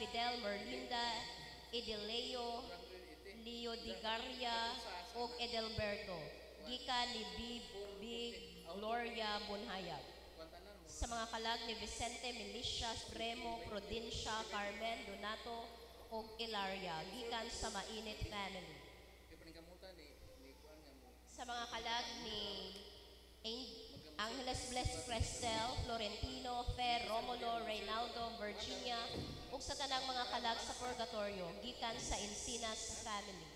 Fidel, Merlinda, Edeleo, Leodigaria ug Edelberto, gikan ni B. B. Gloria Bunhayag. Sa mga kalag ni Vicente, Milicia, Supremo, Prudencia, Carmen, Donato ug Ilaria, gikan sa Mainit family. Sa mga kalag ni Angeles Bless Crestel, Florentino, Fer, Romulo, Reynaldo, Virginia, ug sa tanang mga kalag sa Purgatorio, gikan sa Encinas family.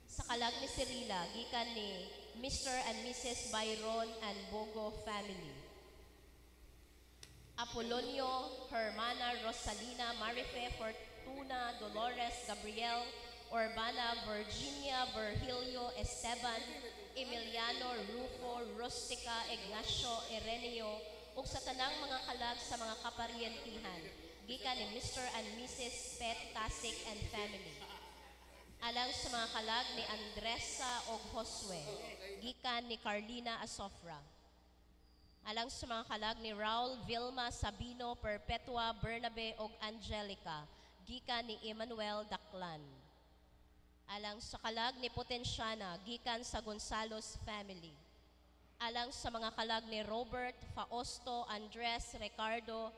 Sa kalag ni Cirila, gikan ni Mr. and Mrs. Byron and Bogo family. Apolonio, Hermana, Rosalina, Marife, Fortuna, Dolores, Gabriel, Urbana, Virginia, Virgilio, Esteban, Emiliano, Rufo, Rustica, Ignacio, Ireneo, ug sa tanang mga kalag sa mga kaparyentihan, gikan ni Mr. and Mrs. Pet Tasik and family. Alang sa mga kalag ni Andresa og Josue, gikan ni Carlina Asofra. Alang sa mga kalag ni Raul, Vilma, Sabino, Perpetua, Bernabe og Angelica, gikan ni Emmanuel Daclan. Alang sa kalag ni Potenciana, gikan sa Gonzalos family. Alang sa mga kalag ni Robert, Fausto, Andres, Ricardo,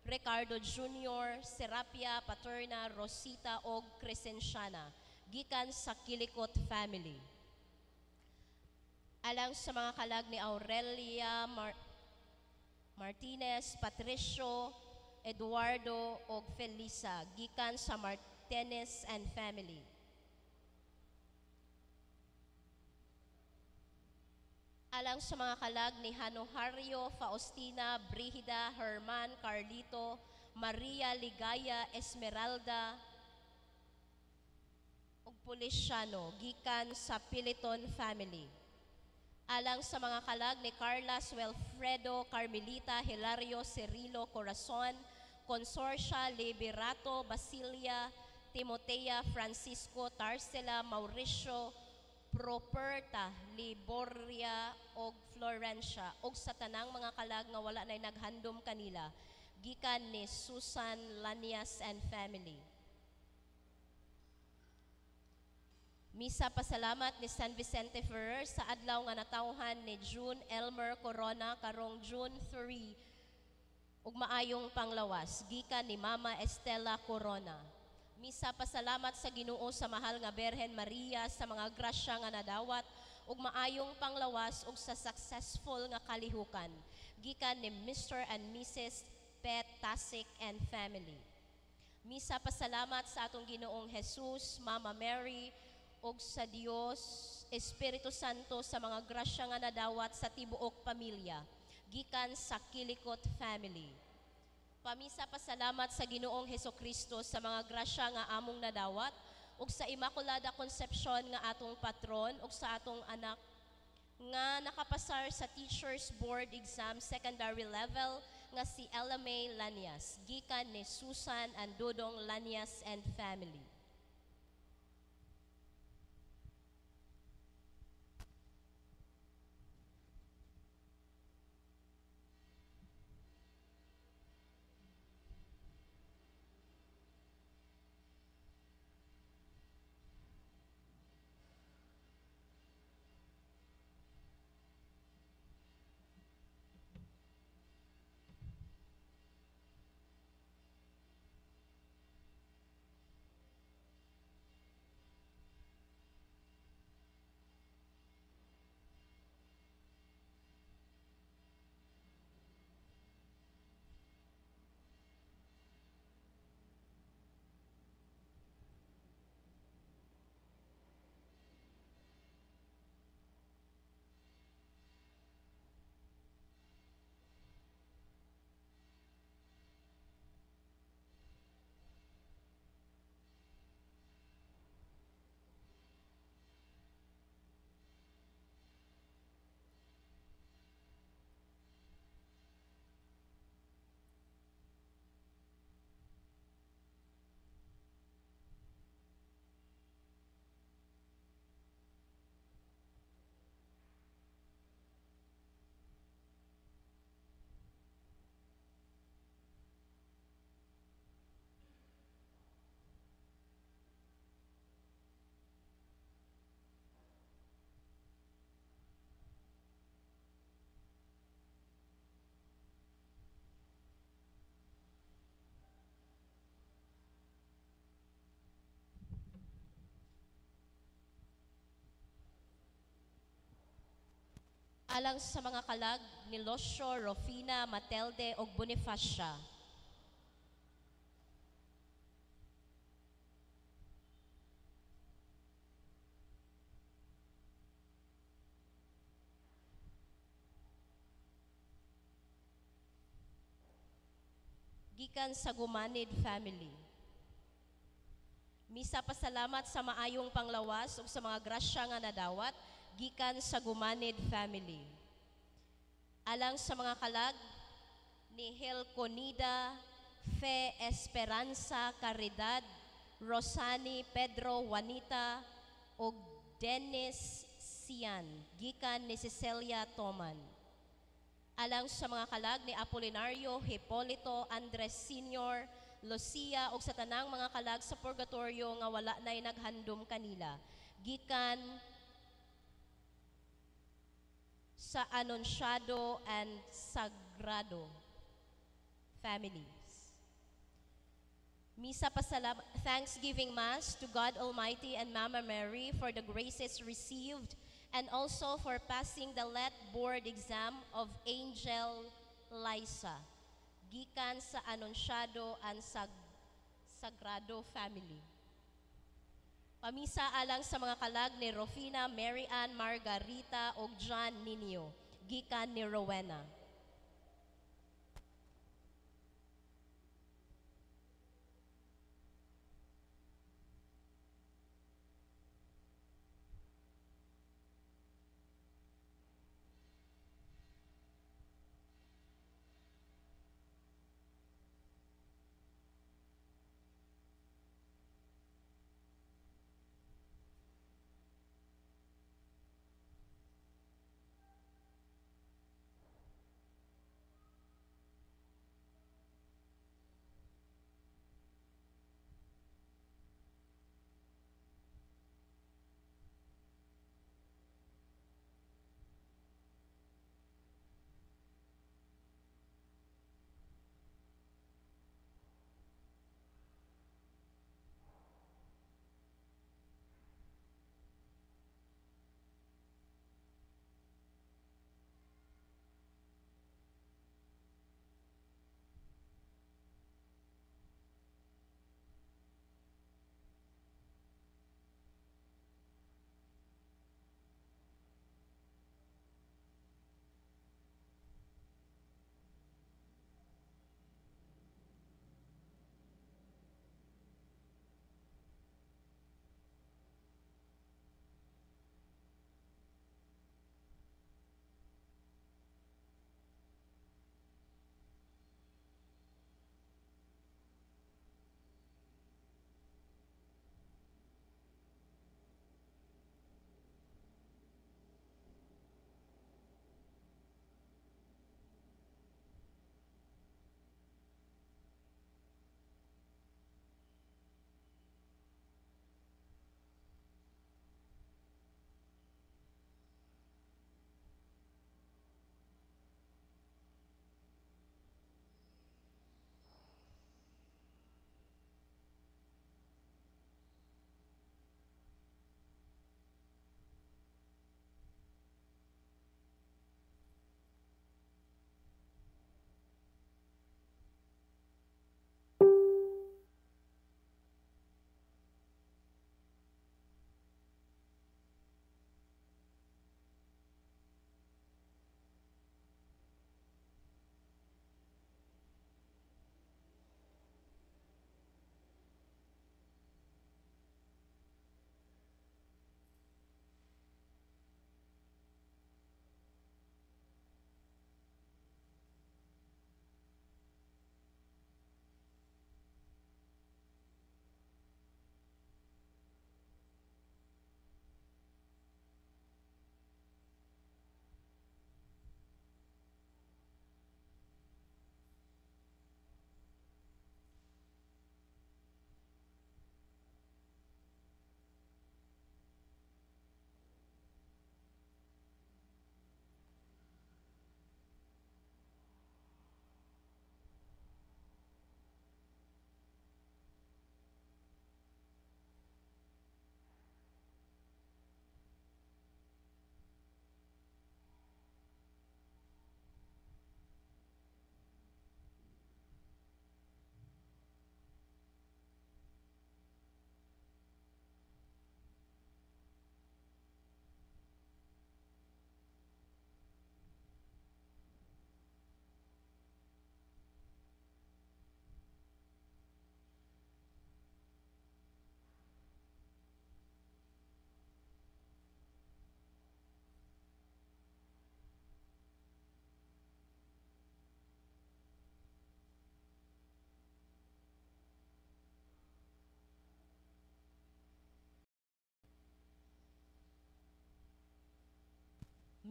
Ricardo Jr., Serapia, Paterna, Rosita og Crescenciana, gikan sa Kilikot family. Alang sa mga kalag ni Aurelia Martinez, Patricio, Eduardo og Felisa, gikan sa Martinez and family. Alang sa mga kalag ni Hanohario, Faustina, Brigida, Herman, Carlito, Maria, Ligaya, Esmeralda ug Policiano, gikan sa Piliton family. Alang sa mga kalag ni Carla, Wilfredo, Carmelita, Hilario, Cirilo, Corazon, Consorcia, Liberato, Basilia, Timotea, Francisco, Tarcela, Mauricio, Properta, Liboria og Florencia, og sa tanang mga kalag nga wala nay naghandom kanila, gikan ni Susan Lanias and family. Misa pasalamat ni San Vicente Ferrer sa adlaw nga natawhan ni June Elmer Corona karong June 3 ug maayong panglawas, gikan ni Mama Estela Corona. Misa pasalamat sa Ginoo sa mahal nga Berhen Maria sa mga grasya nga nadawat ug maayong panglawas ug sa successful nga kalihukan, gikan ni Mr. and Mrs. Pet Tasik and family. Misa pasalamat sa atong Ginoong Jesus, Mama Mary ug sa Dios Espiritu Santo sa mga grasya nga nadawat sa tibuok pamilya, gikan sa Kilikot family. Pamisa pasalamat sa Ginoong Hesukristo sa mga grasya nga among nadawat ug sa Immaculada Concepcion nga atong patron ug sa atong anak nga nakapasar sa Teachers Board Exam secondary level nga si Ella May Lanias, gikan ni Susan and Dodong Lanias and family. Alang sa mga kalag ni Losio, Rofina, Matelde ug Bonifacia. Gikan sa Gumanid family. Misa pasalamat sa maayong panglawas ug sa mga grasya nga nadawat gikan sa Gumanid family. Alang sa mga kalag ni Helconida, Fe Esperanza, Caridad, Rosani, Pedro, Juanita ug Dennis Sian gikan ni Cecilia Toman. Alang sa mga kalag ni Apolinario, Hipolito, Andres Sr., Lucia ug sa tanang mga kalag sa purgatorio nga wala na'y naghandom kanila gikan sa Anunciado and Sagrado families. Misa pasalamat, Thanksgiving Mass to God Almighty and Mama Mary for the graces received and also for passing the LET board exam of Angel Liza gikan sa Anunciado and Sagrado family. Pamisa alang sa mga kalag ni Rofina, Mary Ann, Margarita ug John Ninio gikan ni Rowena.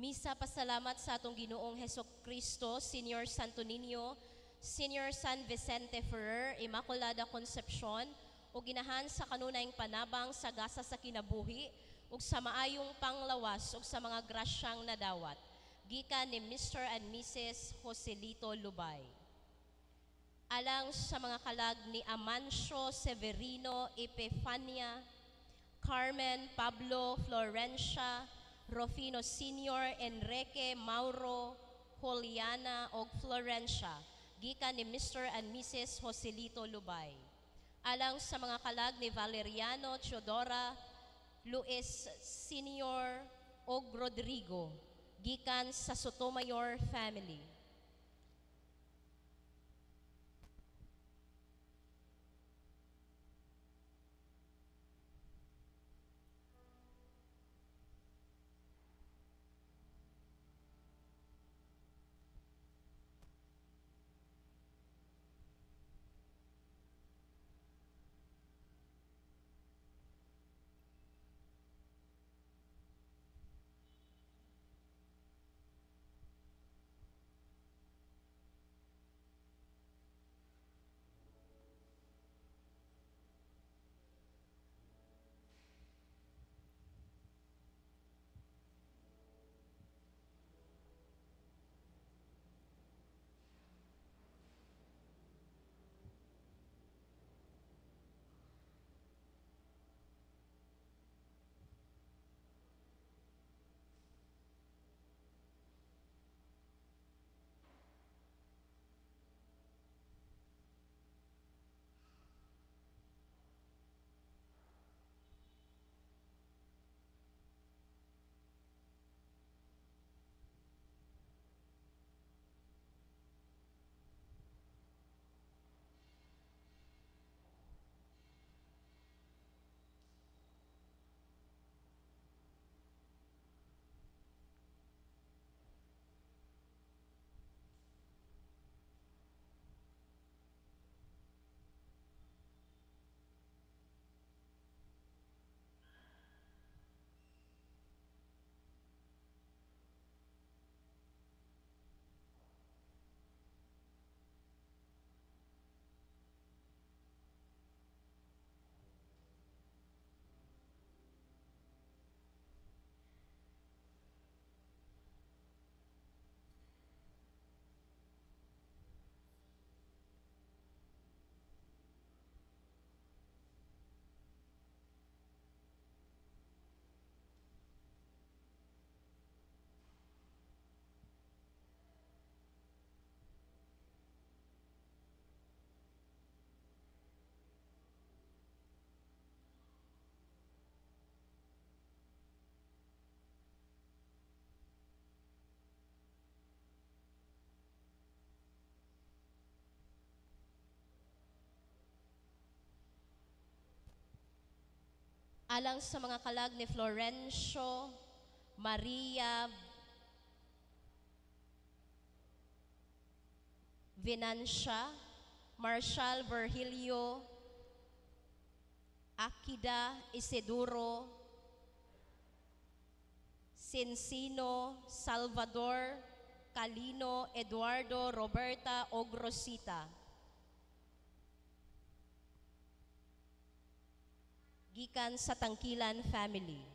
Misa pasalamat sa atong Ginoong Heso Kristo, Senior Santo Niño, Senior San Vicente Ferrer, Immaculada Concepcion, ug ginahan sa kanunayng panabang sa gasa sa kinabuhi, ug sa maayong panglawas ug sa mga grasyang nadawat. Gikan ni Mr. and Mrs. Joselito Lubay. Alang sa mga kalag ni Amancio Severino Epifania, Carmen Pablo Florencia, Rufino Sr., Enrique Mauro, Juliana og Florencia, gikan ni Mr. and Mrs. Joselito Lubay. Alang sa mga kalag ni Valeriano Teodora, Luis Sr. og Rodrigo, gikan sa Sotomayor family. Alang sa mga kalag ni Florencio Maria Venancia, Marshal Virgilio, Akida Isidoro, Sinsino, Salvador, Calino, Eduardo, Roberta, og Rosita. Gikan sa Tangkilan family.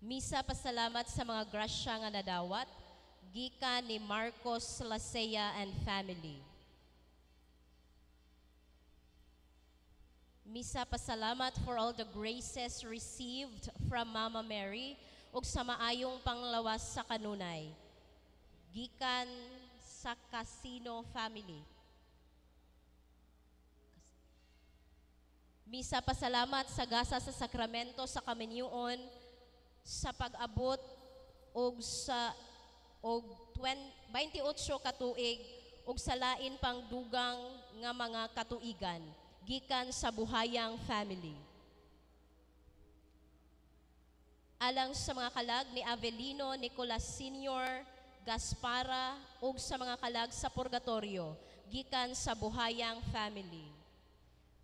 Misa pasalamat sa mga grasya nga nadawat, gikan ni Marcos Lacea and family. Misa pasalamat for all the graces received from Mama Mary ug sa maayong panglawas sa kanunay, gikan sa Casino family. Misa pasalamat sa gasa sa sakramento sa kaminyuon sa pag-abot og sa og 28 ka tuig ug sa lain pang dugang nga mga katuigan, gikan sa Buhayang family. Alang sa mga kalag ni Avelino Nicolas Sr. Gaspara ug sa mga kalag sa Purgatorio, gikan sa Buhayang family.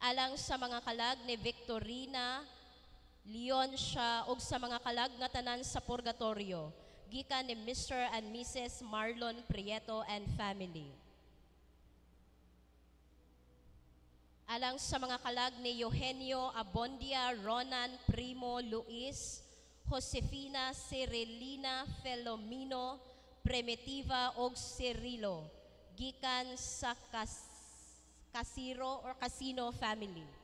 Alang sa mga kalag ni Victorina Leoncia ug sa mga kalag nga tanan sa Purgatorio, gikan ni Mr. and Mrs. Marlon Prieto and family. Alang sa mga kalag ni Eugenio Abondia, Ronan Primo Luis, Josefina Cirelina Felomino, Primitiva og Cirilo, gikan sa Casiro or Casino family.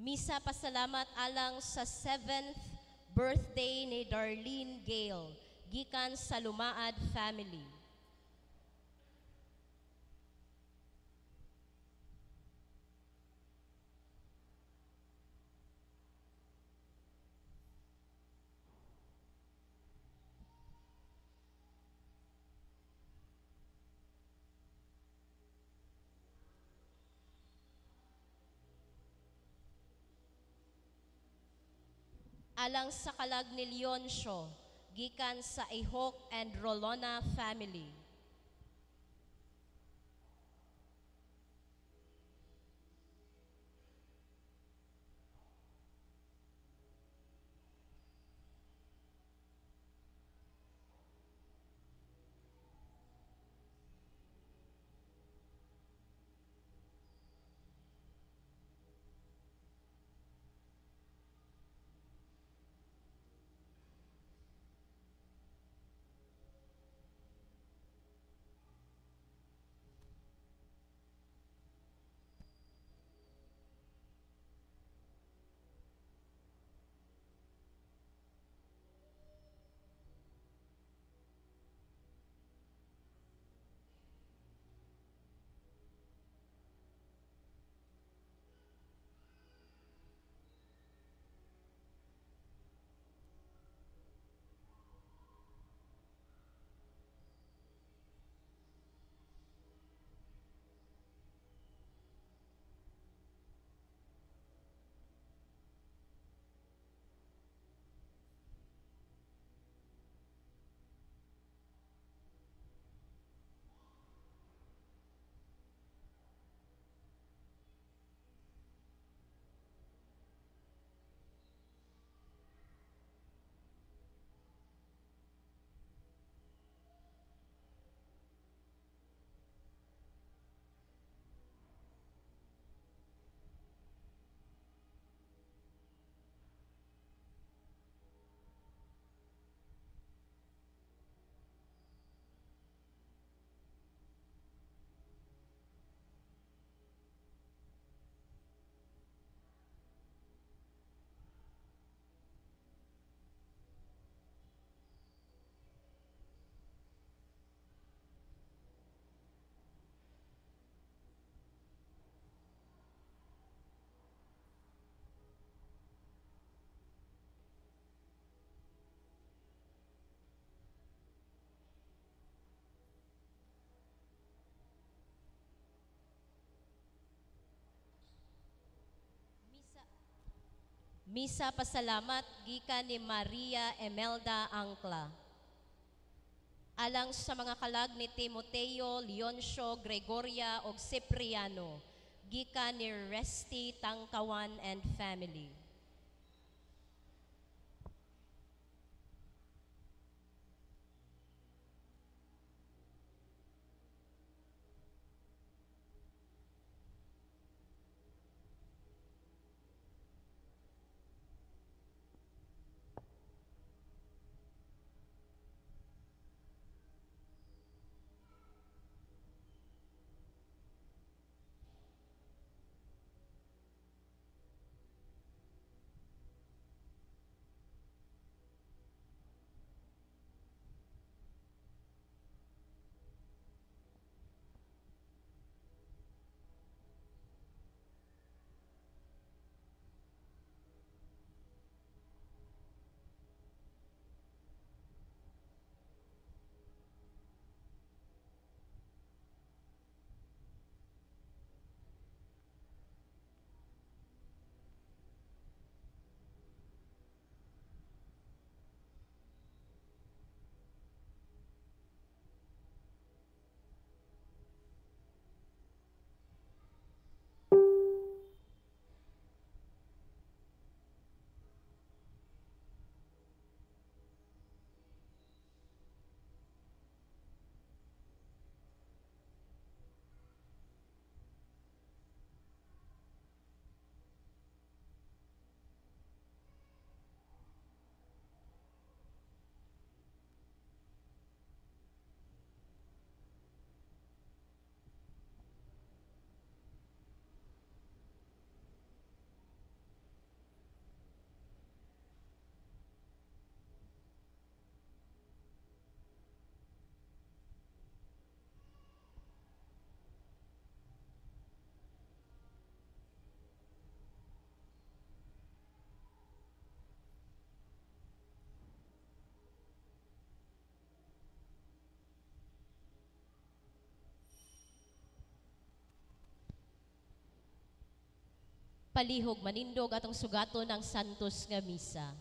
Misa pasalamat alang sa 7th birthday ni Darlene Gale, gikan sa Lumaad family. Alang sa kalag ni Leoncio, gikan sa Ihok and Rolona family. Misa pasalamat gikan ni Maria Emelda Angkla. Alang sa mga kalag ni Timoteo, Leoncio, Gregoria og Cipriano, gikan ni Resty Tangkawan and family. Palihog manindog atong sugaton ang Santos nga Misa.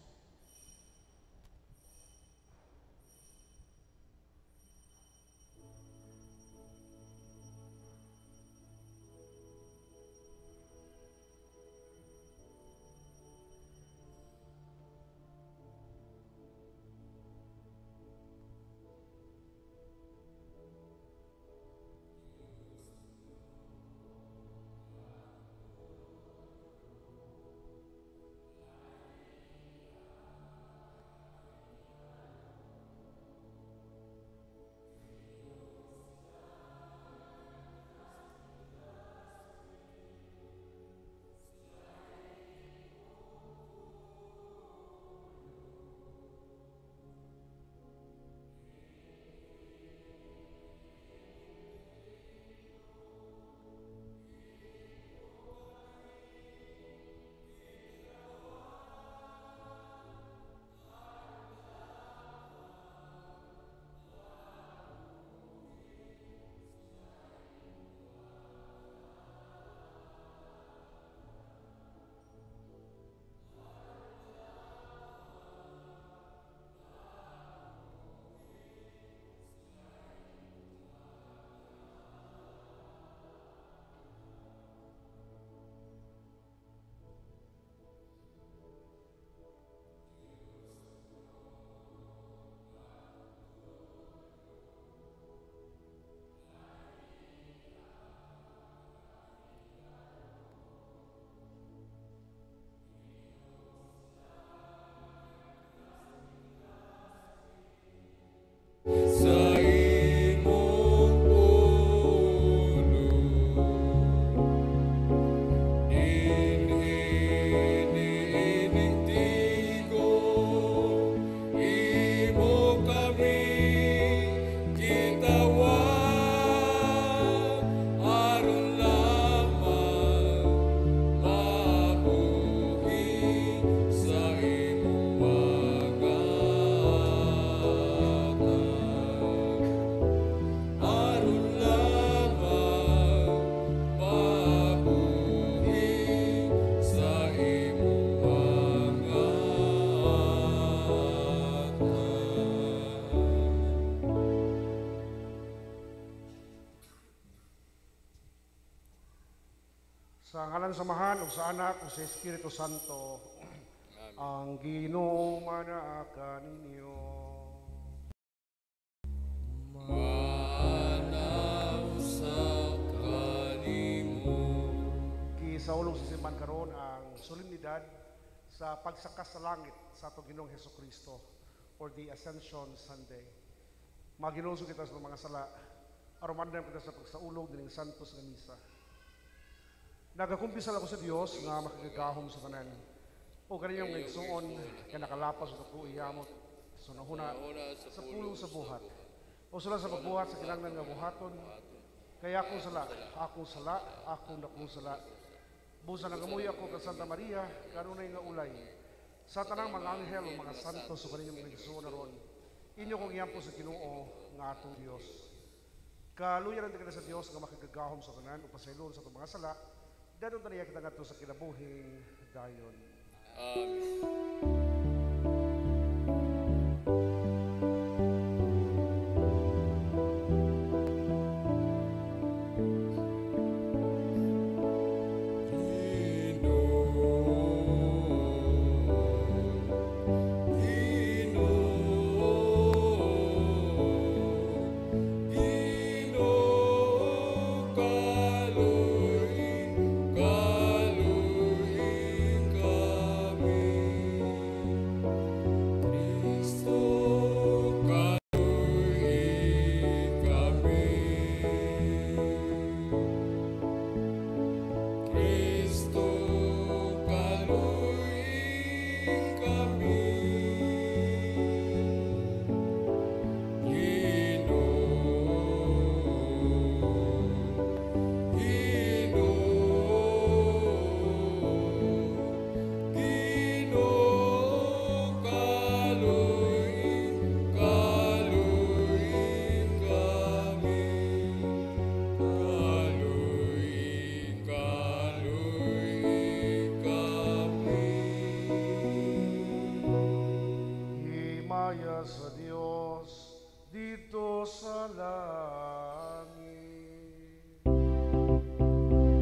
Sa ngalan sa Amahan ug sa Anak ug sa Espiritu Santo. Amen. Ang Ginoo manaa kaninyo. Maana usa kanimo. Gisaulog sa simbahan karon ang solemnidad sa pagsaka sa langit sa atong Ginoong Hesukristo, or the Ascension Sunday. Maginusog kita sa mga sala aron mandam kita sa pagsaulog nining santos nga misa. Nagakumpisal ako sa Dios nga makagagahom sa tanan. O kaninyong mga igsuon kay nakalapas sa dako iyamot sa nahuna sa pulong sa buhat. O sila sa pagbuhat sa kinahanglan nga buhaton, kay akong sala, akong sala, akong dakong sala. Busa nagamuyo ako kang Santa Maria, kanunay nga ulay. Sa tanang mga anghel o mga santos o kaninyong mga igsuon aron, inyo kong iampo sa Ginoo nga atong Dios. Kaluyan ang kita sa Dios nga makagagahom sa tanan o pasaylon sa atong mga sala, dadon taniya kita ngadto sa kinabuhing dayon. Amen. Himaya sa Dios dito sa langit.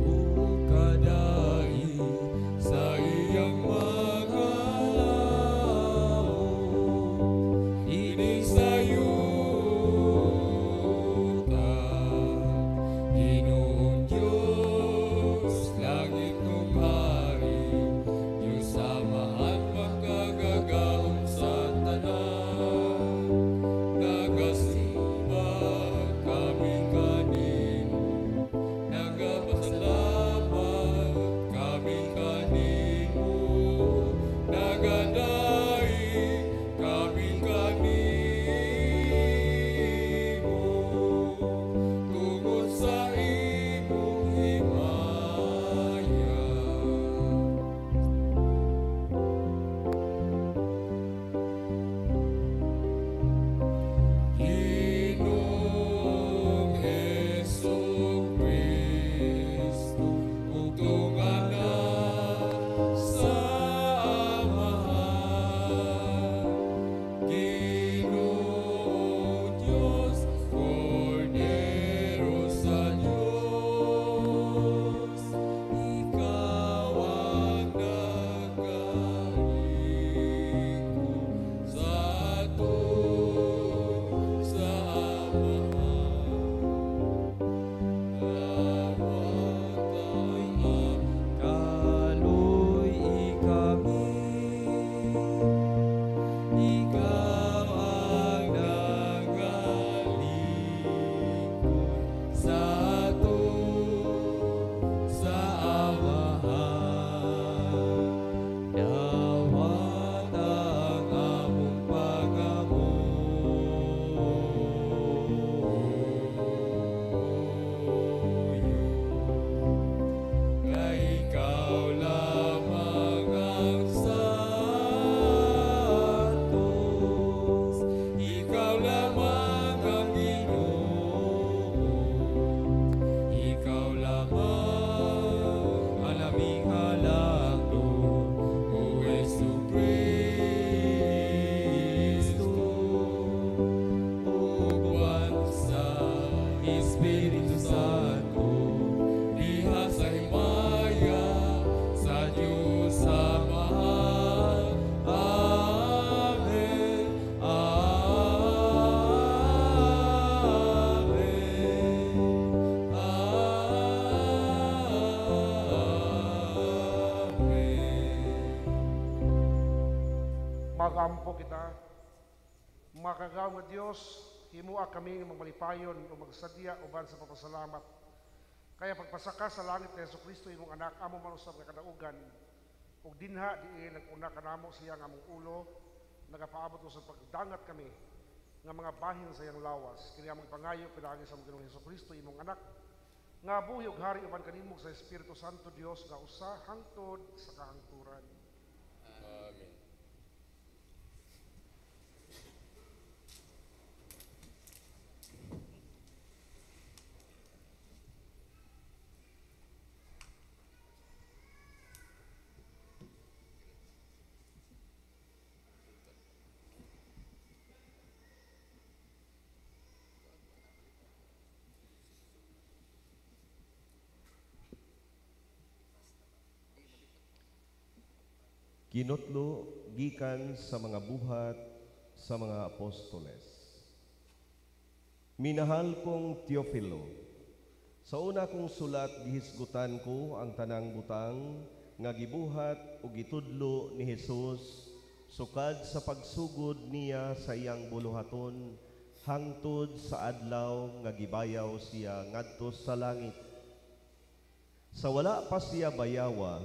Ug kadai sa iyang mga laom, ini sa yuta, Ginoong Diyos, langit ug hari, Diyos Amahan makagagahom sa tanan. Nagasimba kami kanimo, nagapasalamat kami kanimo. Magampo kita. Makagawang nga Dios, himua kami nga magmalipayon o magsadya uban sa pagpasalamat. Kaya pagpasaka sa langit ni Jesu Kristo imong anak, amo man usab nga kadaugan. Ug dinha diin naguna kanamo siya nga among ulo, nagapaabot usab pagdangat kami nga mga bahin sa iyang lawas. Kini among pangayo pinaagi sa among Ginoong Jesu Kristo imong anak, nga buhi ug hari uban kanimo sa Espiritu Santo Dios nga usa hangtod sa kahangturan. Amen. Kinutlo gikan sa mga buhat sa mga apostoles. Minahal kong Teofilo, sa una kong sulat gihisgutan ko ang tanang butang nga gibuhat o gitudlo ni Jesus sukad sa pagsugod niya sa iyang buluhaton hangtod sa adlaw nga gibayaw siya ngadto sa langit. Sa wala pa siya bayawa,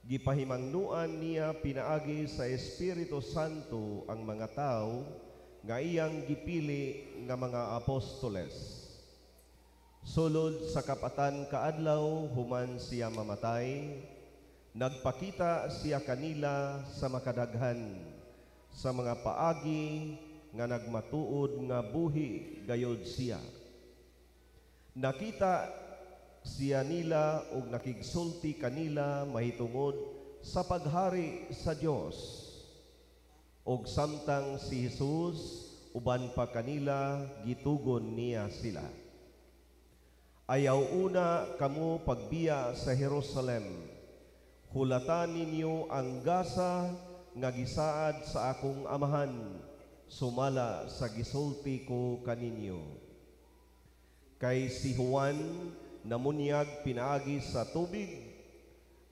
gipahimangnuan niya pinaagi sa Espiritu Santo ang mga tao nga iyang gipili nga mga apostoles. Sulod sa kapatan kaadlaw human siya mamatay, nagpakita siya kanila sa makadaghan sa mga paagi nga nagmatuod nga buhi gayod siya. Nakita siya nila og nakigsulti kanila mahitungod sa paghari sa Dios. Og samtang si Jesus uban pa kanila, gitugon niya sila. Ayaw una kamo pagbiya sa Jerusalem. Hulatan ninyo ang gasa nga gisaad sa akong amahan, sumala sa gisulti ko kaninyo. Kay si Juan namunyag pinaagi sa tubig,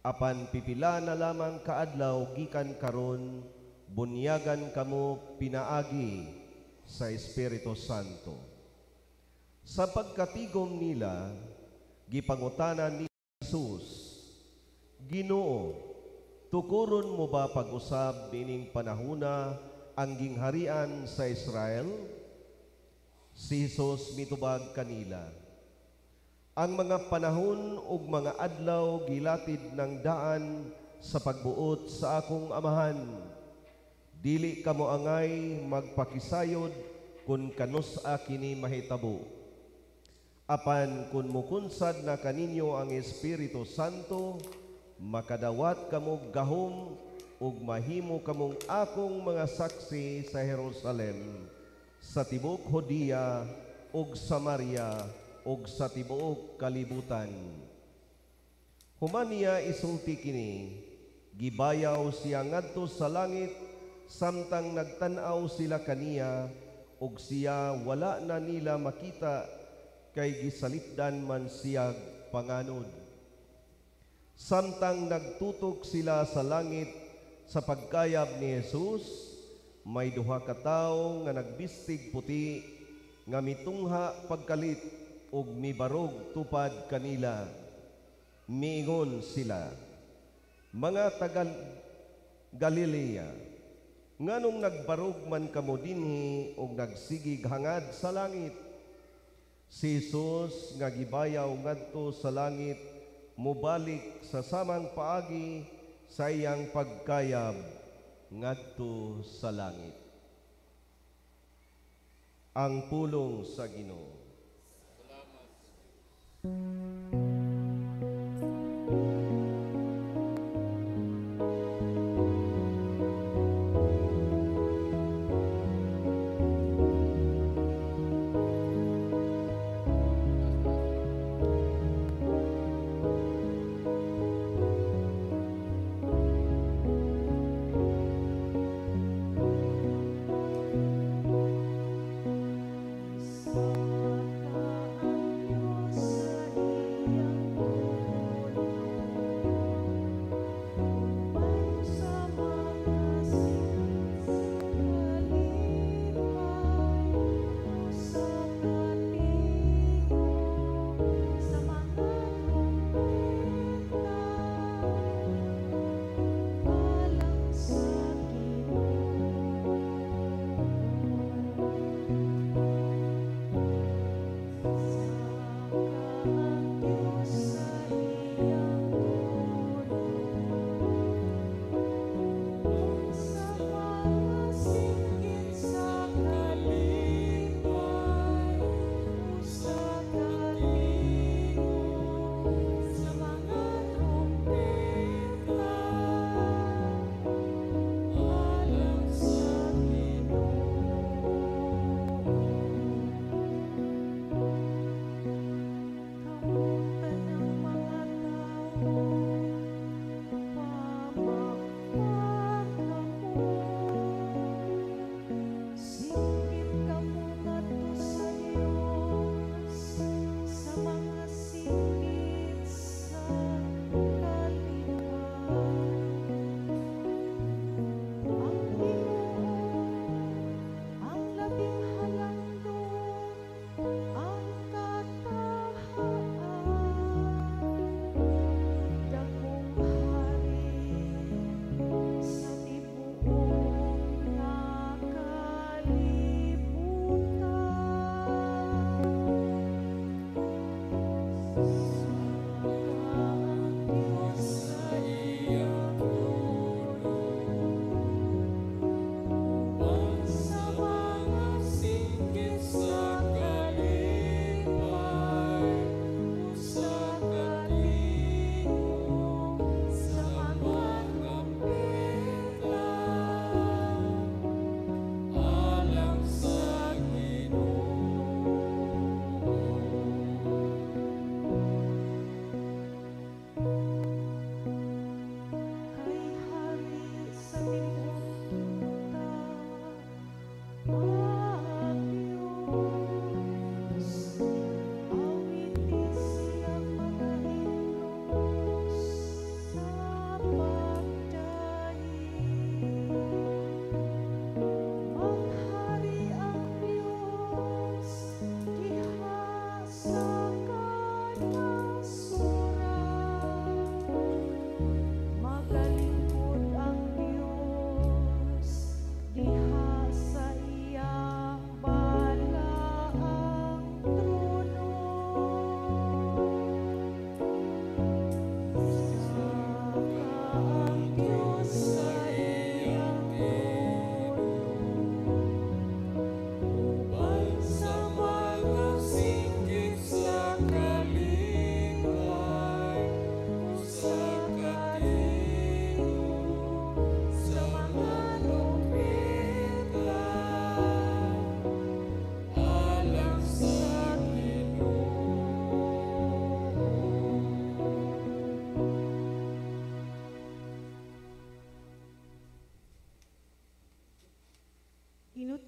apan pipila na lamang kaadlaw gikan karon, bunyagan kamo pinaagi sa Espiritu Santo. Sa pagkatigom nila, gipangutana ni Jesus, Ginoo, tukuron mo ba pag-usab ining panahuna ang gingharian sa Israel? Si Jesus mitubag kanila, ang mga panahon ug mga adlaw gilatid ng daan sa pagbuot sa akong amahan. Dili kamo angay magpakisayod kun kanus-a kini mahitabo. Apan kun mukunsad na kaninyo ang Espiritu Santo, makadawat kamo gahom ug mahimo kamong akong mga saksi sa Jerusalem, sa tibuok Judea ug Samaria ug sa tibuok kalibutan. Human niya isulti kini, gibayaw siya ngadto sa langit samtang nagtan-aw sila kaniya, ug siya wala na nila makita kay gisalipdan man siya panganod. Samtang nagtutok sila sa langit sa pagkayab ni Jesus, may duha ka tawo nga nagbistig puti nga mitungha pagkalit ug mibarog tupad kanila. Miingon sila, mga taga Galilea, nganong nagbarog man kamo dinhi ug nagsigig hangad sa langit? Si Jesus nga gibayaw ngadto sa langit mobalik sa samang paagi sa iyang pagkayab ngadto sa langit. Ang pulong sa Ginoo. Salamat. Sa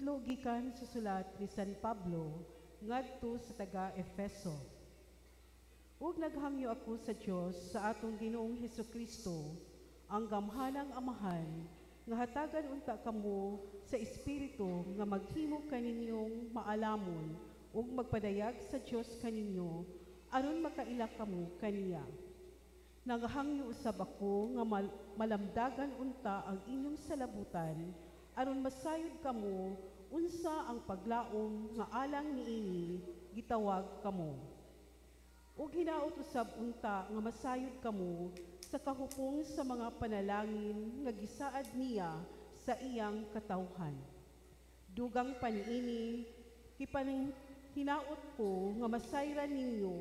Kinutlo gikan sa sulat ni San Pablo ngadto sa taga Efeso. Ug naghangyo ako sa Dios sa atong Ginoong Hesukristo, ang gamhanang Amahan, nga hatagan unta kamo sa Espiritu nga maghimo kaninyong maalamon ug magpadayag sa Dios kaninyo aron makaila kamo kaniya. Nagahangyo usab ako nga malamdagan unta ang inyong salabutan aron masayod kamo unsa ang paglaom nga alang niini gitawag kamo. Ug hinaot usab unta nga masayod kamo sa kahupong sa mga panalangin nga gisaad niya sa iyang katawhan. Dugang pa niini, hinaot ko nga masayran ninyo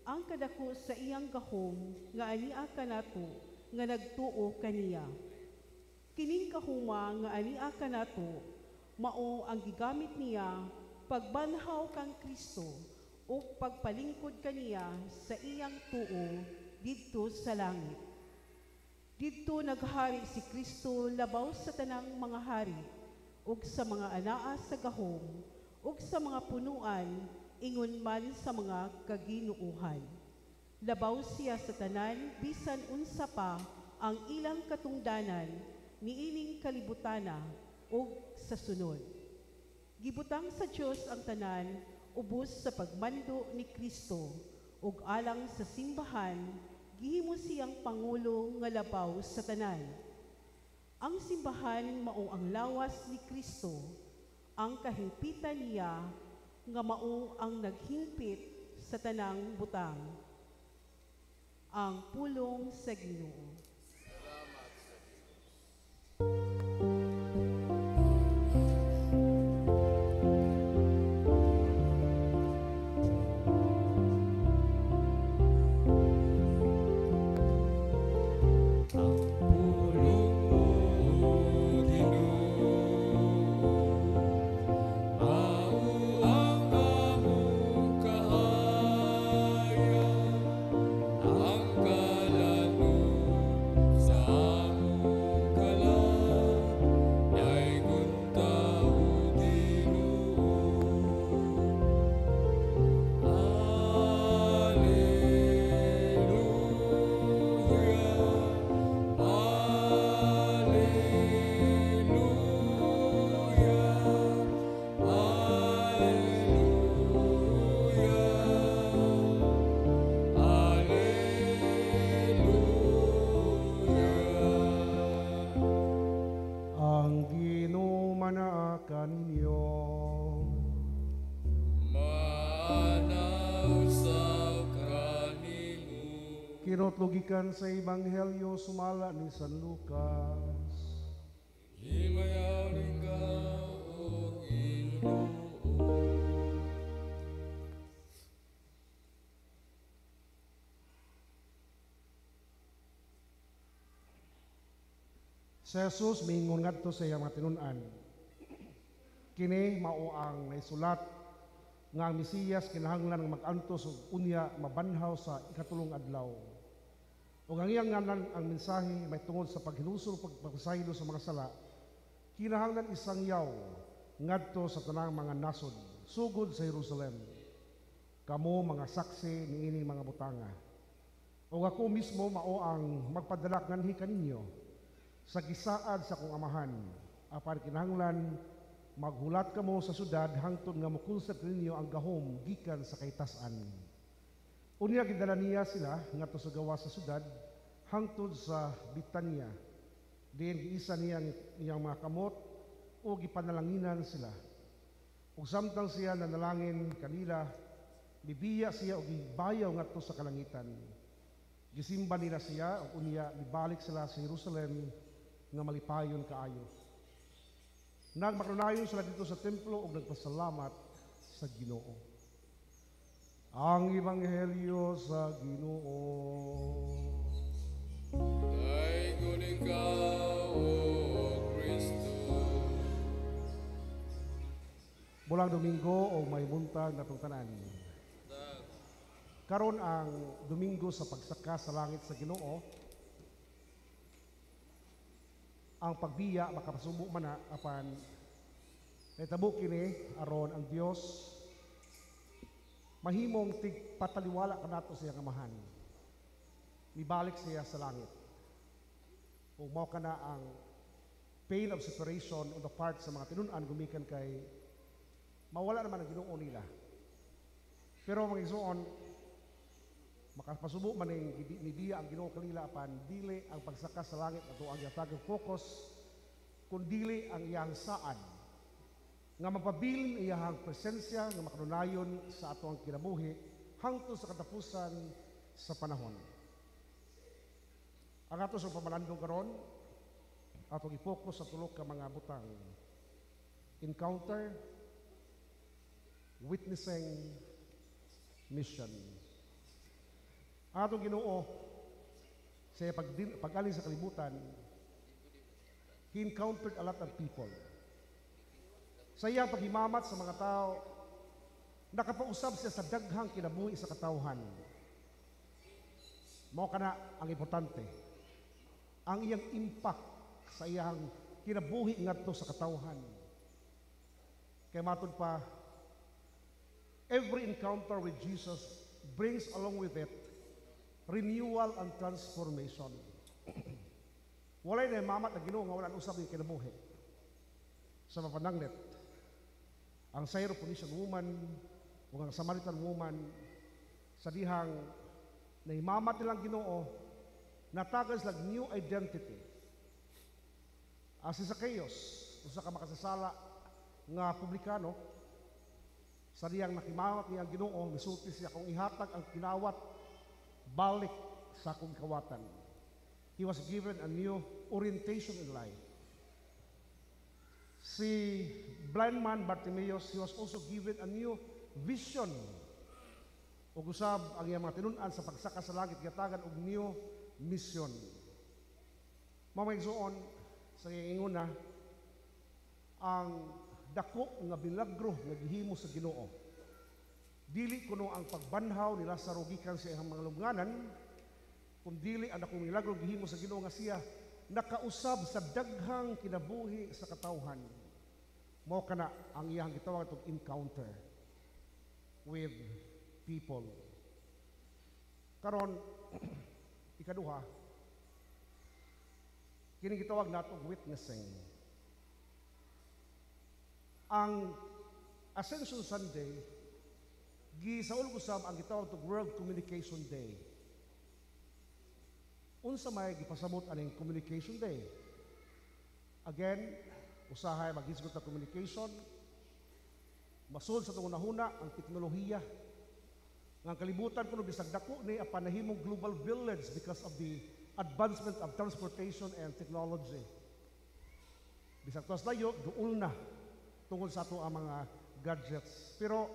ang kadako sa iyang gahom nga ania kanato nga nagtuo kaniya. Kining kahuma nga ania kanato mao ang gigamit niya pagbanhaw kang Kristo ug pagpalingkod kaniya sa iyang tuo didto sa langit. Didto naghari si Kristo labaw sa tanang mga hari ug sa mga anaa sa gahom ug sa mga punuan ingon man sa mga kaginuohan. Labaw siya sa tanan bisan unsa pa ang ilang katungdanan niining kalibutana ug sa sunod. Gibutang sa Dios ang tanan ubos sa pagmando ni Kristo ug alang sa simbahan gihimo siyang pangulo nga labaw sa tanan. Ang simbahan mao ang lawas ni Kristo, ang kahimpitan niya nga mao ang naghingpit sa tanang butang. Ang pulong sa Ginoo. Salamat sa Diyos. Ang pulong mo, Ginoo, mao ang among kahayag, ang kalan-on sa among kalag, daygon ta, O Ginoo. Alleluia, Alleluia, Alleluia, Alleluia. Ang Ginoo manaa kaninyo. Maana usab kanimo. Kinutlo gikan sa Ebanghelyo sumala ni San Lucas. Himayaw ikaw, O Ginoo. Si Jesus miingon ngadto sa iyang mga tinun-an. Kini mao ang naisulat nga ang Mesiyas kinahanglan nga mag-antos ug unya mabanhaw sa ikatulong adlaw. Ug ang iyang ngalan ang mensahe may tungod sa paghinusol ug pagpasaylo sa mga sala, kinahanglan isangyaw ngadto sa tanang mga nasod sugod sa Jerusalem. Kamo mga saksi niining mga butanga. Ug ako mismo mao ang magpadala nganhi kaninyo sa gisaad sa akong amahan. Apan kinahanglan maghulat kamo sa syudad hangtod nga mokonsert ninyo ang gahom gikan sa kaytas-an. Unya gidala niya sila ngadto sa gawas sa syudad hangtod sa Bitanya. Diin giisa niya ang iyang mga kamot o gipanalanginan sila. Ug samtang siya nanalangin kanila, mibiya siya og gibayaw ngadto sa kalangitan. Gisimba nila siya ug unya mibalik sila sa Jerusalem nga malipayon kaayo. Nagmakanunayon sila dito sa templo ug nagpasalamat sa Ginoo. Ang Ebanghelyo sa Ginoo. Daygon ikaw, O Kristo. Bulang Domingo o may buntag natong tanan. Karon ang Domingo sa pagsaka sa langit sa Ginoo. Ang pagbiya makapasubo man na apan Nahitabo kini aron ang Dios mahimong tigpataliwala kanato sa iyang Amahan. Mibalik siya sa langit. Ug mao kana ang pain of separation on the part sa mga tinun-an gumikan kay mawala naman ang Ginoo nila. Pero, mga igsoon, makapasubo man ning nibiya ang Ginoo kanila, apan dili ang pagsaka sa langit ato ang gihatag focus, kundili ang iyang saad nga mapabilin iyang presensya nga makanunayon sa ato ang kinabuhi hangtod sa katapusan sa panahon. Ang ato sa pamalandong karon, atong i-focus sa tulo ka mga butang: encounter, witnessing, mission. Ang atong Ginoo sa pag-ali sa kalibutan, He encountered a lot of people. Sa iyang paghimamat sa mga tao, nakapausab siya sa daghang kinabuhi sa katawhan. Mao kana ang importante. Ang iyang impact sa iyang kinabuhi ngadto sa katawhan. Kay matud pa, every encounter with Jesus brings along with it renewal and transformation. Walay nahimamat ang Ginoo nga wala usab yung kinabuhi. Sa mapananglit, ang Syrophoenician woman o ang Samaritan woman, sa dihang nahimamat nilang Ginoo, natagan sila new identity. Ang si Zacchaeus, usa ka makasasala nga publikano, sa dihang nakimamat niya ang Ginoo, misulti siya, "Kung ihatag ang kinawat balik sa akong kawatan." He was given a new orientation in life. Si blind man Bartimaeus, he was also given a new vision. Ug usab ang iyang mga tinun-an sa pagsaka sa langit gihatagan og new mission. Mga igsoon, sa ingon na ang dako nga milagro nga gihimo sa Ginoo, dili kuno ang pagbanhaw ni Lazaro gikan sa iyang mga lubnganan, kun dili ang dakong milagro gihimo sa Ginoo nga siya nakausab sa daghang kinabuhi sa katawhan. Mao kana ang iyang gitawag itong encounter with people. Karon, ikaduha, kini gitawag nato witnessing. Ang Ascension Sunday, gisaulog usab ang gitawag og World Communication Day. Unsa may gipasamot aning Communication Day? Again, usahay maghisgot na communication, masud sa atong hunahuna ang teknolohiya. Nga ang kalibutan kuno bisag dako ni, apan nahimong global village because of the advancement of transportation and technology. Bisag tuas layo, duol na tungod sa ato ang mga gadgets. Pero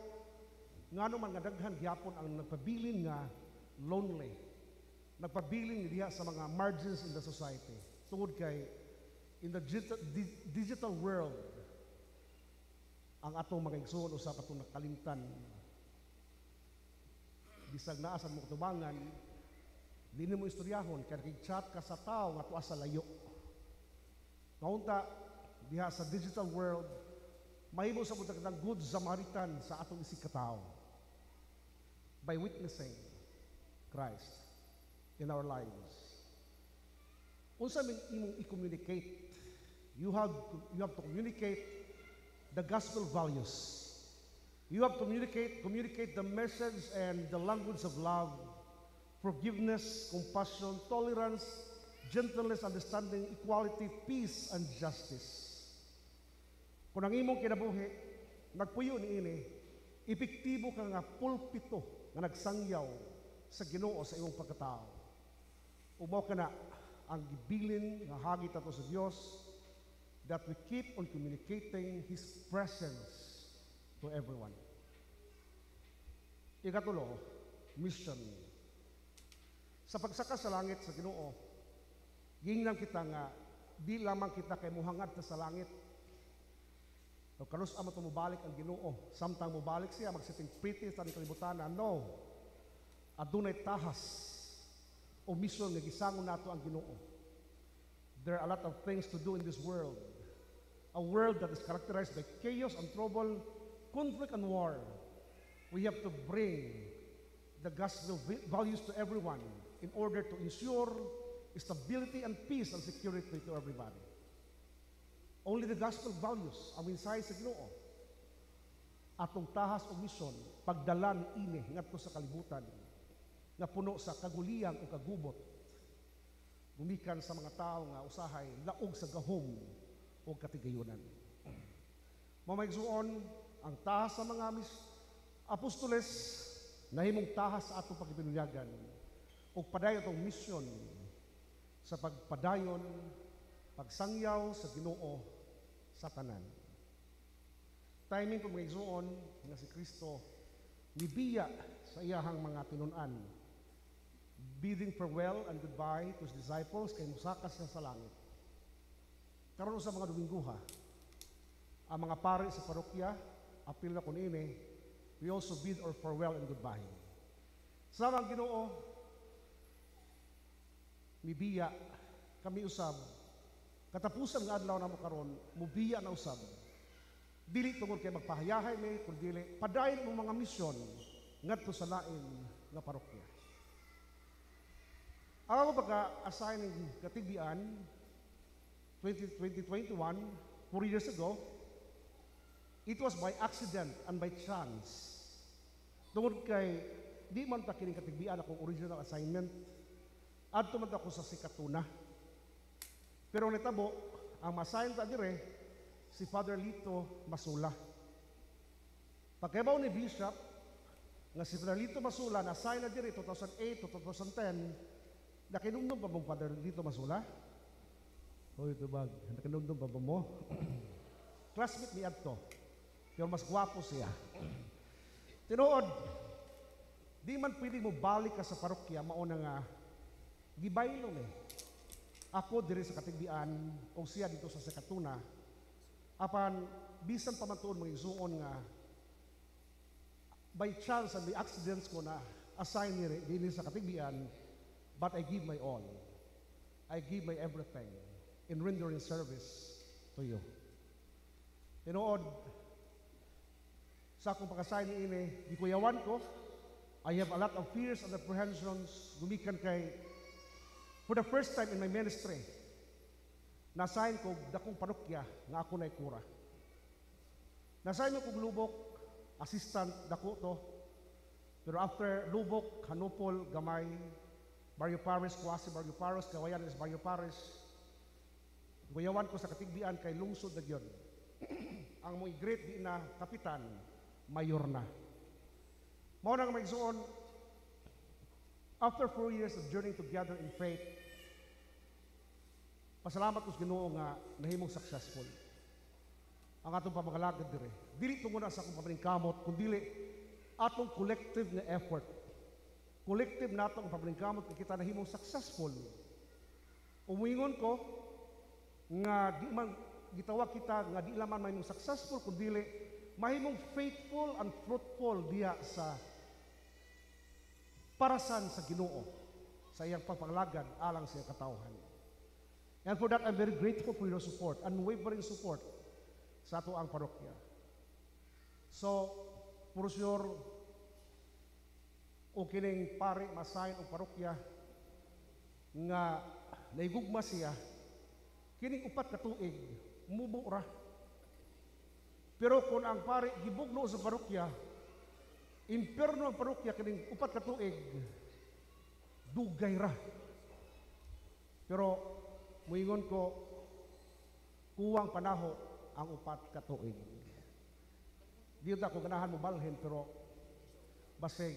ngano man nga daghan gyapon ang nagpabilin nga lonely? Nagpabilin diha sa mga margins in the society. Tungod kay in the digital world, ang atong mga igsoon usab atong nakalimtan. Bisag naa sa mo katubangan, di nimo istoryahon kay nakig-chat ka sa tao nga tuwa sa layo. Kaunta diha sa digital world, mahimo sa kitang good Samaritan sa atong isig katao by witnessing Christ in our lives. Unsa man imong i-communicate? You have to communicate the gospel values. You have to communicate the message and the language of love, forgiveness, compassion, tolerance, gentleness, understanding, equality, peace, and justice. Kung ang imong kinabuhi nagpuyo niini, epektibo ka nga pulpito nga nagsangyaw sa Ginoo sa imong pagkatao. Ug mao kana ang gibilin nga hagi tato sa Dios that we keep on communicating His presence to everyone. Ikatulo, mission. Sa pagsaka sa langit sa Ginoo, gingnan kita nga di lamang kita kay muhangad ta sa langit. O kanus-a man to mobalik ang Ginoo? Samtang mobalik siya, mag-sitting pretty sa kalibutan. No. Adunay tahas o mission nga gisangon nato ang Ginoo. There are a lot of things to do in this world. A world that is characterized by chaos and trouble, conflict and war. We have to bring the gospel values to everyone in order to ensure stability and peace and security to everybody. Only the gospel values ang mensahe sa Ginoo. Atong tahas o misyon, pagdala niini ngadto sa kalibutan nga puno sa kaguliyang o kagubot gumikan sa mga tao nga usahay laog sa gahom o katigayunan. Mga igsuon, ang tahas sa mga apostoles nahimong tahas sa atong pagkibinunyagan ug padayon atong misyon sa pagpadayon, pagsangyaw sa Ginoo sa tanan. Timing po, mga igsuon, nga si Kristo nibiya sa iyahang mga tinun-an, bidding farewell and goodbye to his disciples kay musaka siya sa langit. Karon sa mga Domingguha, ang mga pare sa parokya, apil na kun ini, we also bid our farewell and goodbye. Sa ang Ginoo, mibiya kami usab. Katapusan nga adlaw namo karon, mubiya na usab. Dili tungod kay magpahayahay mi, kundi padayon mo mga misyon ngadto sa lain nga parokya. Ang ako pagka-assign ng Katigbian, 20, 2021, 4 years ago, it was by accident and by chance. Tungod kay, di man ta kining Katigbian akong original assignment. Adto man ta ako sa Sikatuna. Pero nitabo, ang ma-assign ta dire, si Father Lito Masula. Pagkabaw ni Bishop, nga si Father Lito Masula, na-assign na dire 2008 to 2010, nakinumdum pa mong Father Lito Masula? Hoy, tubag, nakinumdum pa ba mo? Classmate ni adto. Pero mas gwapo siya. Tinuod, di man pwede mo balik ka sa parokya, mauna nga, gibaylo eh. Ako diri sa Katigbian, o siya dito sa Sikatuna, apan bisan pa man tuon, mga igsuon, nga by chance and by accidents ko na assign ni dinhi sa Katigbian, but I give my all. I give my everything in rendering service to you. Tinuod, sa akong pag-assign ni ini, gikuyawan ko, I have a lot of fears and apprehensions, gumikan kay, for the first time in my ministry, na-assign ko dakong parokya nga ako na'y kura. Na-assign ko kog Lubok, assistant dako to. Pero after Lubok, Hanupol, Gamay, Barrio Paris, Quasi Barrio Paris, Kawayan is Barrio Paris. Guyawan ko sa Katigbian kay lungsod na gyud. Ang mo great di na kapitan, mayor na. Mao na nga, mga igsuon, after 4 years of journeying together in faith, pasalamat ko sa Ginoo nga nahimong successful ang atong pamangalagad dire. Dili tungod na sa akong pamaningkamot, kundi atong collective na effort. Collective nato ang pamaningkamot kay kita nahimong successful. Umuingon ko nga di man gitawag kita nga di lamang mahimong successful, kundi mahimong faithful and fruitful diha sa parasan sa Ginoo sa iyang pagpangalagad alang sa iyang katawhan. And for that, I'm very grateful for your support, unwavering support sa ato ang parokya. So, for sure, o kining pare ma-assign og parokya nga naigugma siya, kining 4 ka tuig, mubo ra. Pero kung ang pare gibugno sa parokya, imperno ang parokya kining 4 ka tuig, dugay ra. Pero muingon ko, kuwang panaho ang 4 ka tuig. Di ako ganahan mo balhin, pero basig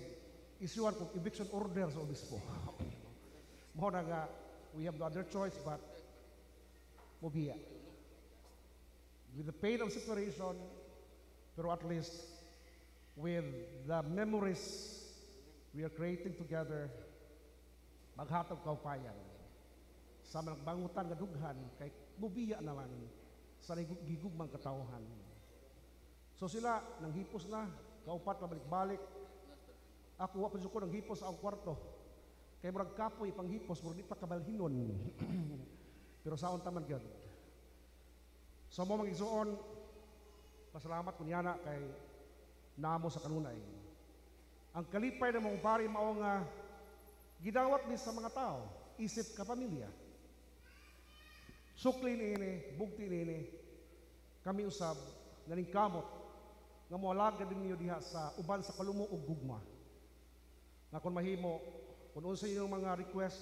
isyuan kong eviction order sa obispo. Mao na nga we have no other choice but mubiya. With the pain of separation, pero at least with the memories we are creating together, maghatag kaupayan sa mga bangutan nga dughan kay mubiya naman sa gigugmang katawhan. So sila nang hipos na, kaupat pabalik-balik. Ako wa pa ko nang hipos sa akong kwarto. Kay murag kapoy panghipos, murag di pa kabalhinon. Pero saon taman gyud. So mo mga igsuon, pasalamat ko niyana kay namo sa kanunay. Ang kalipay ng mga pari mao nga gidawat ni sa mga tao, isip ka pamilya. Sukli niini, bugti niini, kami usab naningkamot nga moalagad ninyo diha sa uban sa kalumo ug gugma. Nga kung mahimo, kung unsa inyong mga request,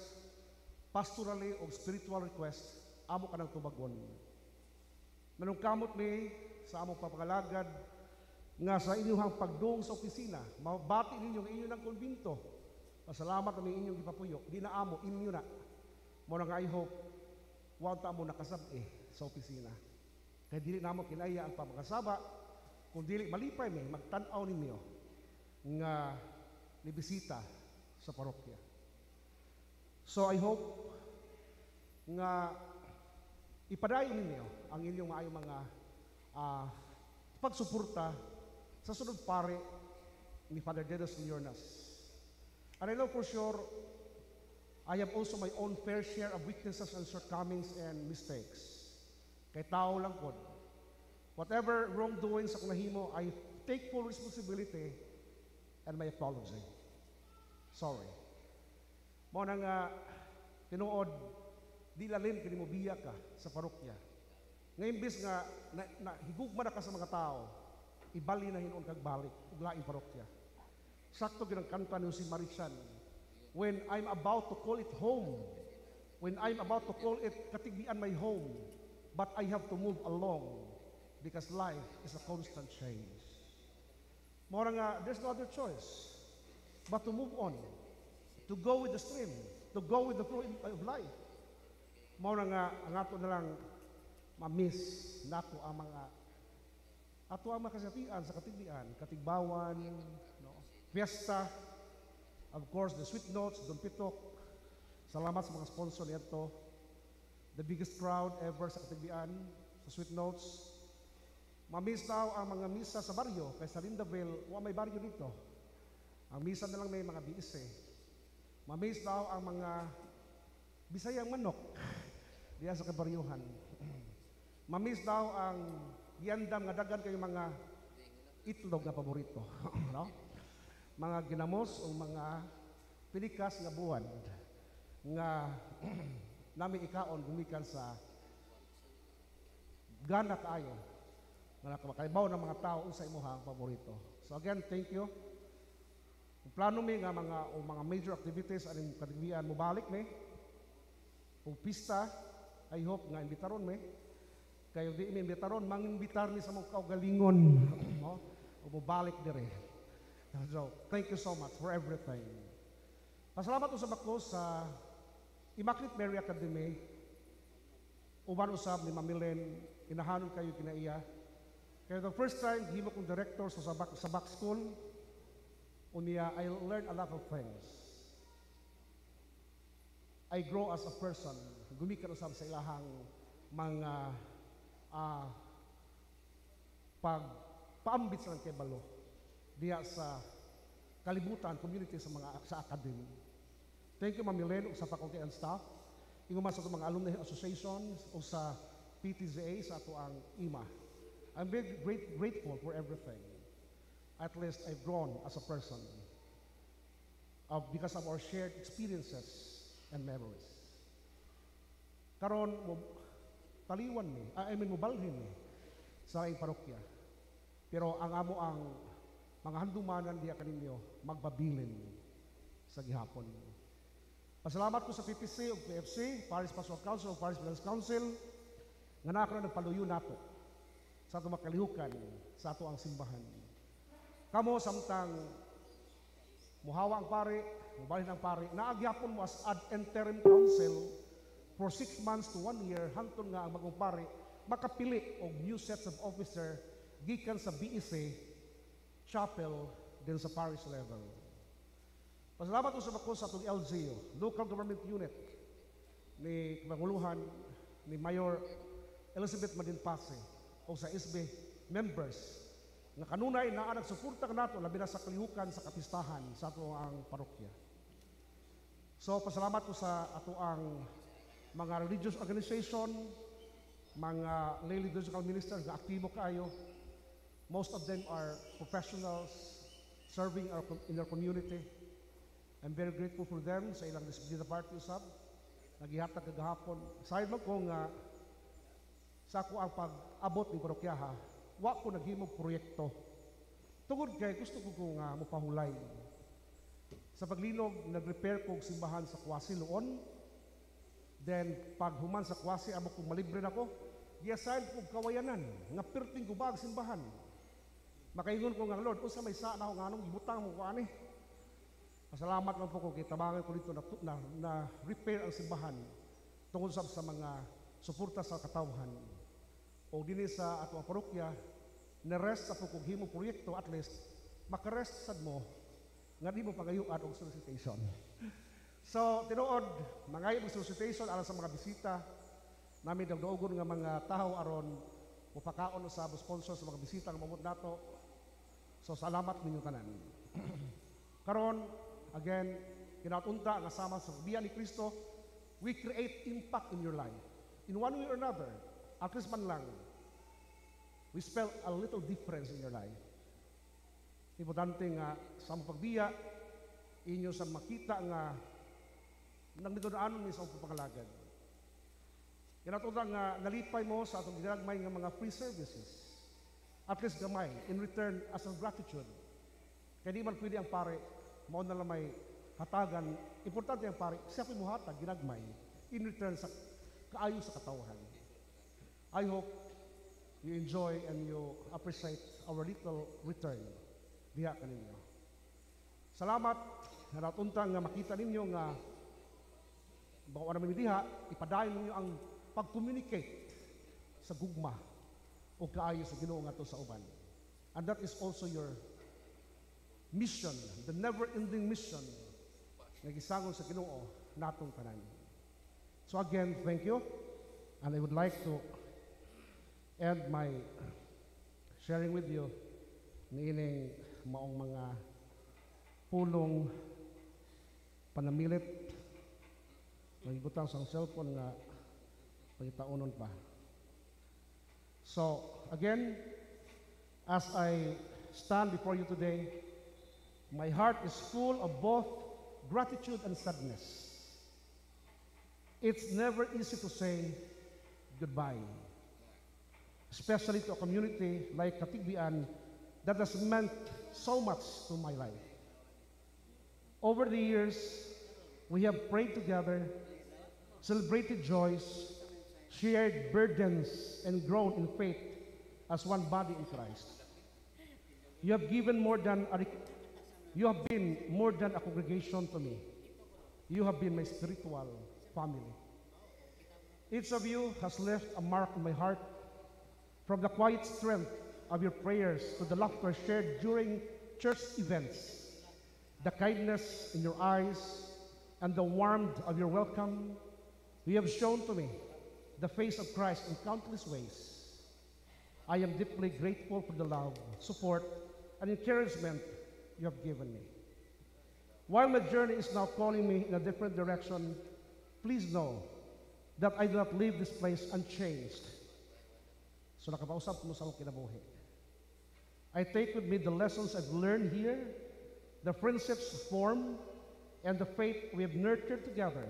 pastorally o spiritual request, amo kanang tubagon. Manungkamot mi sa among papangalagad nga sa inyong pagdung sa opisina, mabati ninyo ang inyo ng konbinto. Pasalamat kami inyong gipapuyo. Di na amo, inyo na. Mo na nga I hope, wa ta mo nakasab-i sa opisina. Kaya dili namo kinaya ang pagkasaba, kung dili malipay mi, magtan-aw ninyo nga nibisita sa parokya. So I hope nga ipadayon ninyo ang inyong maayong mga pagsuporta sa sunod pare ni Father Dennis Leonas. And I know for sure, I have also my own fair share of weaknesses and shortcomings and mistakes. Kay tao lang pod. Whatever wrongdoings ako nahimo, I take full responsibility and my apology. Sorry. Mo na nga tinuod di lalim kini mo biya ka sa parokya. Nga imbis nga na higugma na ka sa mga tao, ibali na hinuon kag balik ug laing parokya. Sakto gyud ang kanta ni si Marichan. "When I'm about to call it home, when I'm about to call it Katigbian my home, but I have to move along because life is a constant change." Mora nga, there's no other choice but to move on, to go with the stream, to go with the flow of life. Mao na nga, ang ato na lang ma-miss nato ang mga ato ang makasatian sa Katigbian, Katigbawan, no? Fiesta, of course, the Sweet Notes, Don Pitok. Salamat sa mga sponsor nito. The biggest crowd ever sa Katigbian, sa Sweet Notes. Ma-miss daw ang mga misa sa baryo, kay sa Lindaville, wa may baryo dito. Ang misa na lang may mga BSC. Ma-miss daw ang mga Bisayang manok diya sa kabaryuhan. Ma-miss daw ang giandam nga daghan kayo mga itlog nga paborito, no? Mga ginamos o mga pilikas nga buwan nga nami ikaon gumikan sa gana kaayo nga makaibaw ng mga tao unsa imong paborito. So again, thank you. Kung plano mi nga mga o mga major activities aning Katigbian, mobalik mi. Ug pista, I hope nga imbitaron mi. Kayo di mi imbitaron, mangimbitar mi sa mga kaugalingon, no? O mobalik dire. So, thank you so much for everything. Pasalamat usab ako sa Immaculate Mary Academy. Uban usab ni Mamilen, inahanon kayo kinaiya. Kaya the first time, himo kong director sa Sabak School, unya, I learned a lot of things. I grow as a person. Gumikan usab sa ilahang mga pag paambit sa kay balo diya sa kalibutan, community sa mga sa academy. Thank you, Ma'am Milen, ug sa faculty and staff. Ingon man sa atong mga alumni association o sa PTZA sa ato ang IMA. I'm very grateful for everything. At least I've grown as a person because of our shared experiences and memories. Karon mo taliwan mi, I mean mobalhin mi sa laing parokya. Pero ang amo ang mga handumanan diya kaninyo magbabilin sa gihapon. Pasalamat ko sa PPC ug PFC, Parish Pastoral Council ug Parish Finance Council nga naa karon nagpaluyo nato sa ato makalihukan sa ato ang simbahan. Kamo samtang muhawa ang pare, mubalhin ang pare, naagyapon mo as ad interim council for 6 months to one year hangtod nga ang bagong pare makapili og new sets of officer gikan sa BEC, chapel, din sa parish level. Pasalamat usab ako sa atong LGU, Local Government Unit, ni Panguluhan ni Mayor Elizabeth Madin Pase o sa SB members nga kanunay naa nagsuporta kanato labi na sa kalihukan sa kapistahan sa ato ang parokya. So pasalamat ko sa ato ang mga religious organization, mga Mga lay liturgical ministers nga aktibo kaayo. Most of them are professionals serving in their community. I'm very grateful for them sa ilang despedida party usab. Nagihatag kagahapon. Sayod man ko nga sa ako ang pag-abot ni parokyaha, wa ko naghimog proyekto. Tungod kay gusto ko nga mopahulay. Sa paglinog, nag-repair ko og simbahan sa Kwasi noon. Then, pag human sa Kwasi, amo kong malibre na ko, gi-assign ko og Kawayanan, nga perting guba ang simbahan. Makaingon ko nga, "Lord, unsa may sa na ako, nganong gibutang mo ko ani?" Pasalamat lang po ko kay tabangan ko dito na repair ang simbahan tungod sa mga suporta sa katawhan. O dinhi sa ato ang parokya, na-rest sa po kog himo proyekto, at least makarest sad mo nga di mo pangayuan og solicitation. So, tinuod, mangayo og solicitation alang sa mga bisita namin, dagdogon nga mga tawo aron mupakaon sa sponsor sa mga bisita nga mamot nato. So, salamat ninyo tanan. Karon, again, kinatunta nga sama sa biya ni Kristo, we create impact in your life. In one way or another, at least man lang, we spell a little difference in your life. Importante nga sa mga pagbiya, inyo sa makita nga nagmitudanon ni sa akong pangalagad. Kinatunta nga nalipay mo sa atong ginagmay nga mga free services. At least gamay, in return as a gratitude. Kaya di man pwede ang pare, mao na lang may hatagan. Importante ang pare, siya po'y muhatag, ginagmay, in return sa kaayo sa katawhan. I hope you enjoy and you appreciate our little return diha kaninyo. Salamat nga natunta nga makita ninyo nga bawa naman diha, ipadayon ninyo ang pag-communicate sa gugma o kaayo sa Ginoo ngadto sa uban. And that is also your mission, the never-ending mission nga gisangon sa Ginoo natong tanan. So again, thank you. And I would like to end my sharing with you niining maong mga pulong panamilit. Nagibutang sa cellphone nga pagitaunon pa. So, again, as I stand before you today, my heart is full of both gratitude and sadness. It's never easy to say goodbye, especially to a community like Catigbian that has meant so much to my life. Over the years, we have prayed together, celebrated joys, shared burdens, and grown in faith as one body in Christ. You have been more than a congregation to me. You have been my spiritual family. Each of you has left a mark on my heart, from the quiet strength of your prayers to the laughter shared during church events, the kindness in your eyes, and the warmth of your welcome. You have shown to me the face of Christ in countless ways. I am deeply grateful for the love, support, and encouragement you have given me. While my journey is now calling me in a different direction, please know that I do not leave this place unchanged. So nakapausap mo sa akong kinabuhi. I take with me the lessons I've learned here, the friendships formed, and the faith we have nurtured together.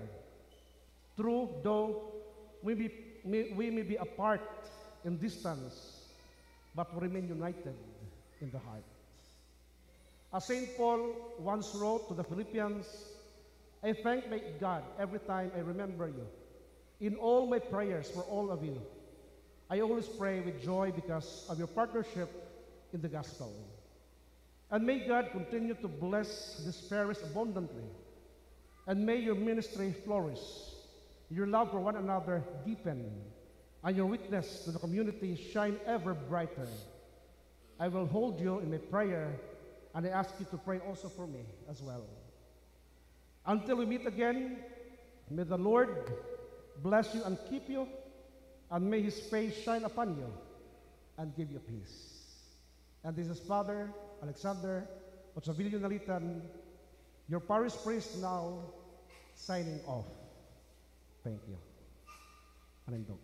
True, though we may be apart in distance, but we remain united in the heart. As St. Paul once wrote to the Philippians, "I thank my God every time I remember you. In all my prayers for all of you, I always pray with joy because of your partnership in the gospel." And may God continue to bless this parish abundantly. And may your ministry flourish, your love for one another deepen, and your witness to the community shine ever brighter. I will hold you in my prayer, and I ask you to pray also for me as well. Until we meet again, may the Lord bless you and keep you, and may His face shine upon you and give you peace. And this is Father Alexander Ochavillo Nalitan, your parish priest now, signing off. Thank you. Anindog.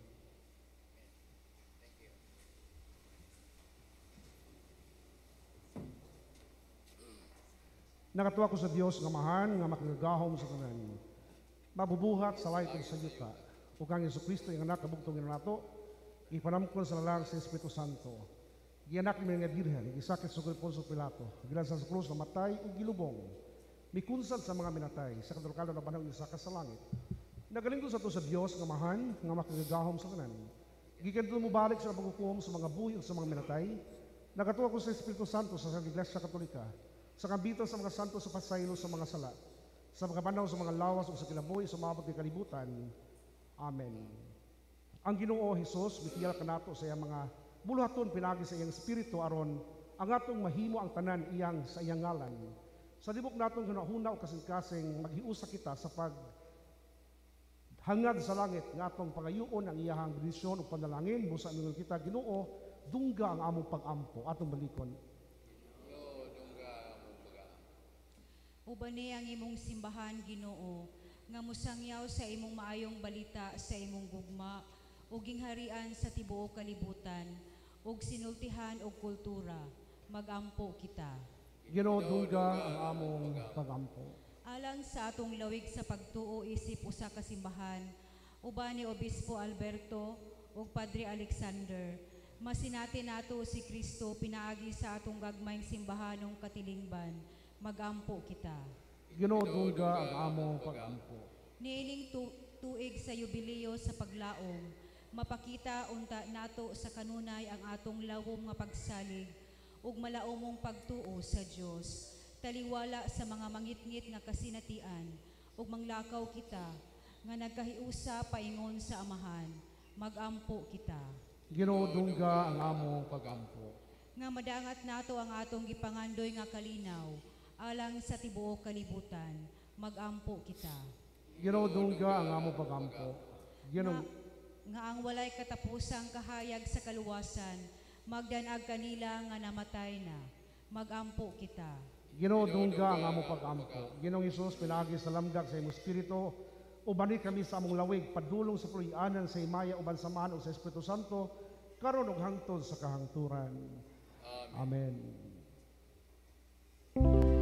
Nakatuwa ko sa Dios nga Amahan nga makagagahom sa tanan. Mabubuhat sa langit ug sa yuta. Ug ang Hesukristo iyang anak kabugtong nato, gipanamkon sa lalang sa Espiritu Santo. Gianak ni nga Birhen, gisakit sa Poncio Pilato, gilansa sa krus, namatay ug gilubong. Mikunsad sa mga minatay, sa kadulkalo na banang isa ka sa langit. Nagalingkod sa to sa Dios nga Amahan nga makagagahom sa tanan. Gikan mo balik sa paghukom sa mga buhi ug sa mga minatay. Nakatuwa ko sa Espiritu Santo sa Iglesia Katolika, sa kambitan sa mga santo sa pasaylo sa mga sala, sa mga banaw sa mga lawas ug sa kinabuhi sa maabot ng kalibutan. Amen. Ang Ginoo Hesus mitiyal kanato sa iyang mga buluhaton pinaagi sa iyang espiritu aron ang atong mahimo ang tanan iyang sa iyang ngalan. Sa libok natong hunahuna o kasing-kasing maghiusa kita sa pag hangad sa langit nga atong pangayuon ang iyahang bendisyon ug panalangin busa mingon kita Ginoo dungga ang among pag-ampo atong balikon. Ubani ang imong simbahan, Ginoo, nga mosangyaw sa imong maayong balita sa imong gugma ug gingharian sa tibuok kalibutan ug sinultihan og kultura. Magampo kita. Ginoo dungga ang among pag-ampo. Alang sa atong lawig sa pagtuo isip usa ka simbahan, uban ni Obispo Alberto ug Padre Alexander, masinati nato si Kristo pinaagi sa atong gagmayng simbahanong katilingban. Magampo kita. Ginoo dungga ang among pag-ampo. Niining tuig sa jubileo sa paglaom, mapakita unta nato sa kanunay ang atong lawom nga pagsalig ug malaomong pagtuo sa Dios. Taliwala sa mga mangitngit nga kasinatian ug manglakaw kita nga nagkahiusa paingon sa Amahan. Magampo kita. Ginoo dungga ang among pag-ampo. Nga madangat nato ang atong gipangandoy nga kalinaw alang sa tibuok kalibutan. Magampo kita. Ginoo dungga ang among pag-ampo. Ginoo nga ang walay katapusang kahayag sa kaluwasan magdanag kanila nga namatay na. Magampo kita. Ginoo dungga ang among pag-ampo. Ginoong Hesus pinaagi sa lamdag sa imong espiritu ubani kami sa among lawig padulong sa puloy-anan sa himaya uban samahan ug sa Espiritu Santo karon ug hangtod sa kahangturan. Amen. Tugod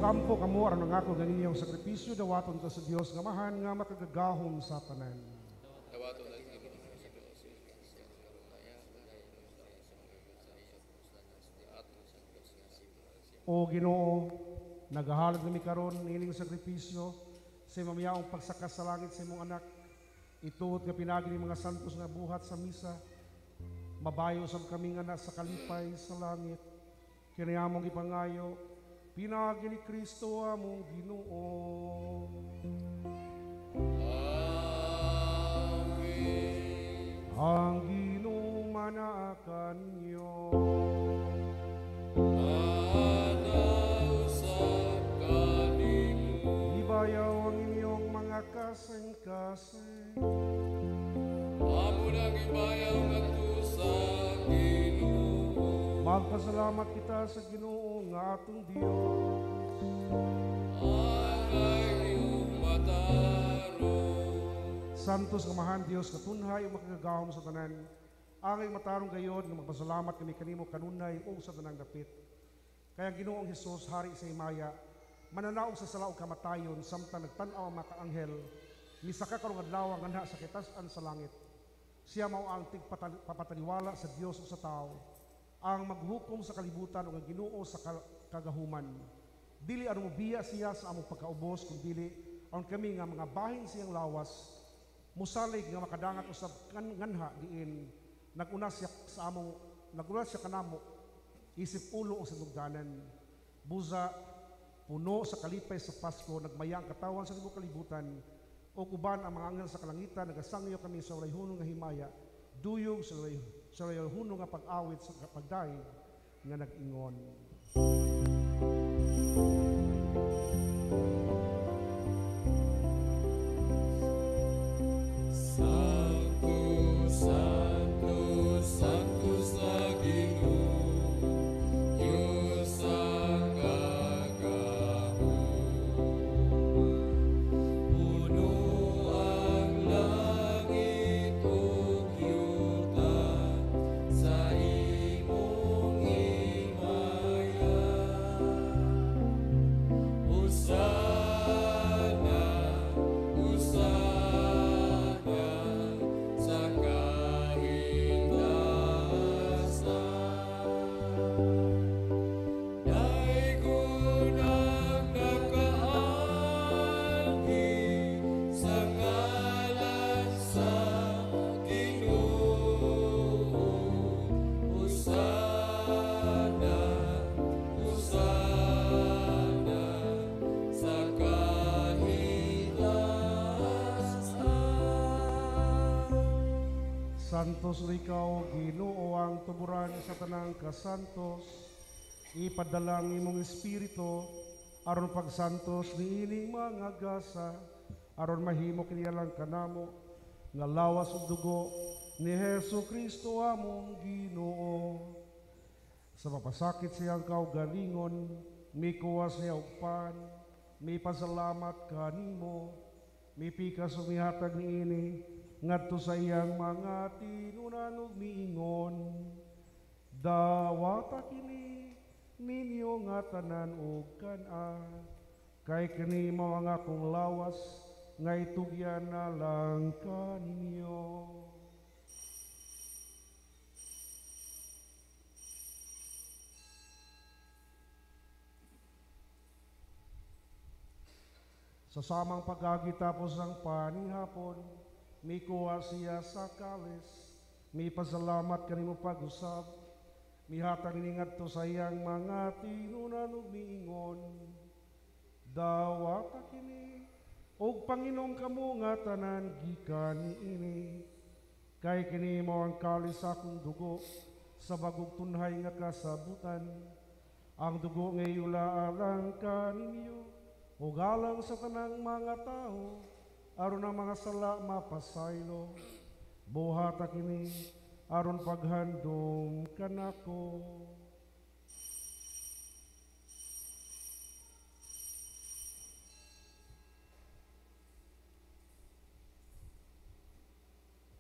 Magampo kamo aron ang ako ang inyong sakripisyo dawaton ta sa Dios nga Amahan nga makagagahom sa tanan. O Ginoo, nagahalad nami karon niining sakripisyo sa mamiyaong pagsaka sa langit sa imong anak. Ituot nga pinagi ni mga santos nga buhat sa misa. Mabayo sab kami nga nasa kalipay sa langit. Kini among ipangayo pinaagi ni Kristo among Ginoo. Amen. Ang Ginoo manaa kaninyo. Manaw sa kanimo. Ibayaw ang inyong mga kasing-kasing. Amo nang ibayaw ngadto sa Ginoo. Magpasalamat kita sa Ginoo nga atong Dios. Angay ug matarong. Santos nga Amahan Dios katunhay ug makagagahom sa tanan. Angay matarong gayod nga magpasalamat kami kanimo kanunay ug sa tanang dapit. Kaya ang Ginoong Hesus hari sa himaya, mananaog sa sala ug kamatayon samtang nagtan-aw ang mga kaanghel, misaka karong adlaw ang anha sa kitas-an sa langit. Siya mao ang tigpapataniwala sa Dios ug sa tao, ang maghukom sa kalibutan ug ang Ginoo sa kagahuman. Dili aron mobiya siya sa among pagkaubos, kun dili aron kami nga mga bahin siyang lawas musalig nga makadangat usab nganha diin naguna siya sa among naguna siya kanamo isip ulo o sa lugdanan. Busa puno sa kalipay sa Pasko, nagmaya ang katawan sa tibuok kalibutan ug uban ang mga anghel sa kalangitan nagasangyo kami sa walay hunong nga himaya, duyog sa walay hunong nga pag-awit sa pagdaig nga nag-ingon. Santo, Santo, Santo sa Ginoo, Dios sa kagahuman. Puno ang langit ug yuta sa imong himaya. Hosana, Hosana sa kahimtasan. Daygon ang nakaanhi sa ngalan sa Ginoo. Hosana, Hosana sa kahimtasan. Santos ikaw, Ginoo, ang tuburan sa tanang kasantos. Ipadala ang imong espiritu aron pagsantos niining mga gasa, aron mahimo kini alang kanamo nga lawas ug dugo ni Hesus Kristo among Ginoo. Sa mapasakit siyang kaugalingon, mikuha siya og pan, mipasalamat kanimo, mipikas ug mihatag niini ngadto sa iyang mga tinunan ug miingon, dawata kini ninyo nga tanan ug kan-a, kay kini mao ang akong lawas nga itugyan na lang kaninyo. Sa samang pag-agi tapos ang panihapon, mikuha siya sa kalis, mipasalamat kanimo pag-usab, mihatag ni ngadto sa iyang mga tinunan ug miingon, dawata kini ug panginom kamo nga tanan gikan niini, kay kini mao ang kalis sa akong dugo sa bagong tunhay nga kasabutan, ang dugo nga iula alang kaninyo ug alang sa tanang mga tao aron ang mga sala mapasaylo. Buhata kini aron paghandom kanako.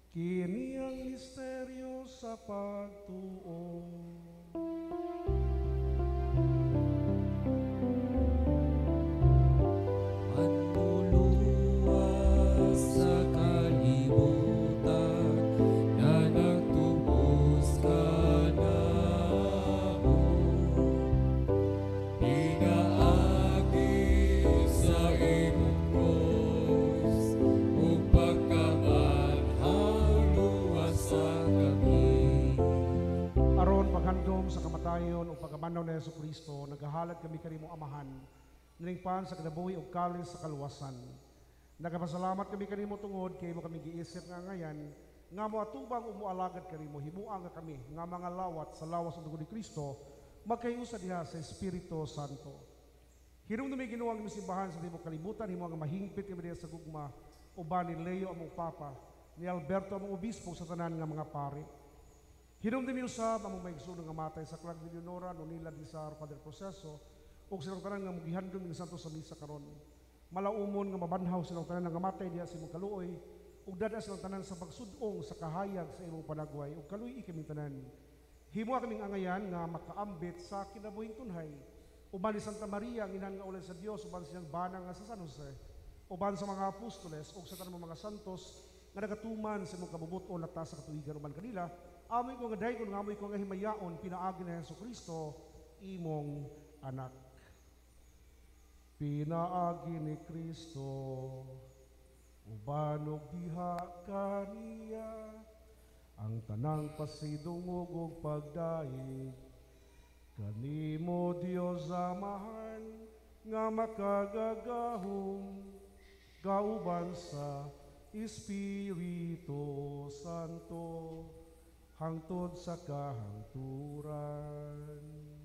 Kini ang misteryo sa pagtuo. Pagpadayon o pagkamanaw ni Hesus Kristo, nagahalad kami kanimo Amahan, nilingpan sa kinabuhi ug kalis sa kaluwasan. Nagapasalamat kami kanimo tungod kay imo kami giisip nga ngayan nga moatubang ug moalagad kanimo, himua nga kami nga mga lawat sa lawas ug dugo ni Kristo magkahiusa diha sa Espiritu Santo. Hinumdumi Ginoo ang imong simbahan sa tibuok kalibutan, himua nga mahingpit kami diha sa gugma uban ni Leo among Papa, ni Alberto among obispo, sa tanan nga mga pari. Hinumdumi usab among mga igsoon nga matay sa Clark de Leonora, Nonila Dizar, Father Proceso, ug silang tanan nga mugihandom ning santo sa misa karon. Malaumon nga mabanhaw silang tanan nga matay diha sa imong kaluoy, ug dada silang tanan sa pagsud-ong sa kahayag sa imong panagway, ug kaluy-i kaming tanan. Himoa kaming angayan nga makaambit sa kinabuhing tunhay. Uban ni Santa Maria, ang inahan nga ulay sa Dios, uban siyang bana nga sa San Jose, uban sa mga apostoles, ug sa tanan mga santos nga nagatuman sa imong kabubut-on na sa katuigan uban kanila, amoy ko nga daygon, nga amoy ko nga himayaon, pinaagi ni Hesus Kristo, imong anak. Pinaagi ni Kristo, uban og diha kaniya, ang tanang pasidungog ug pagdaig, kanimo Dios Amahan, nga makagagahom, kauban sa Espiritu Santo, hangtod sa kahangturan.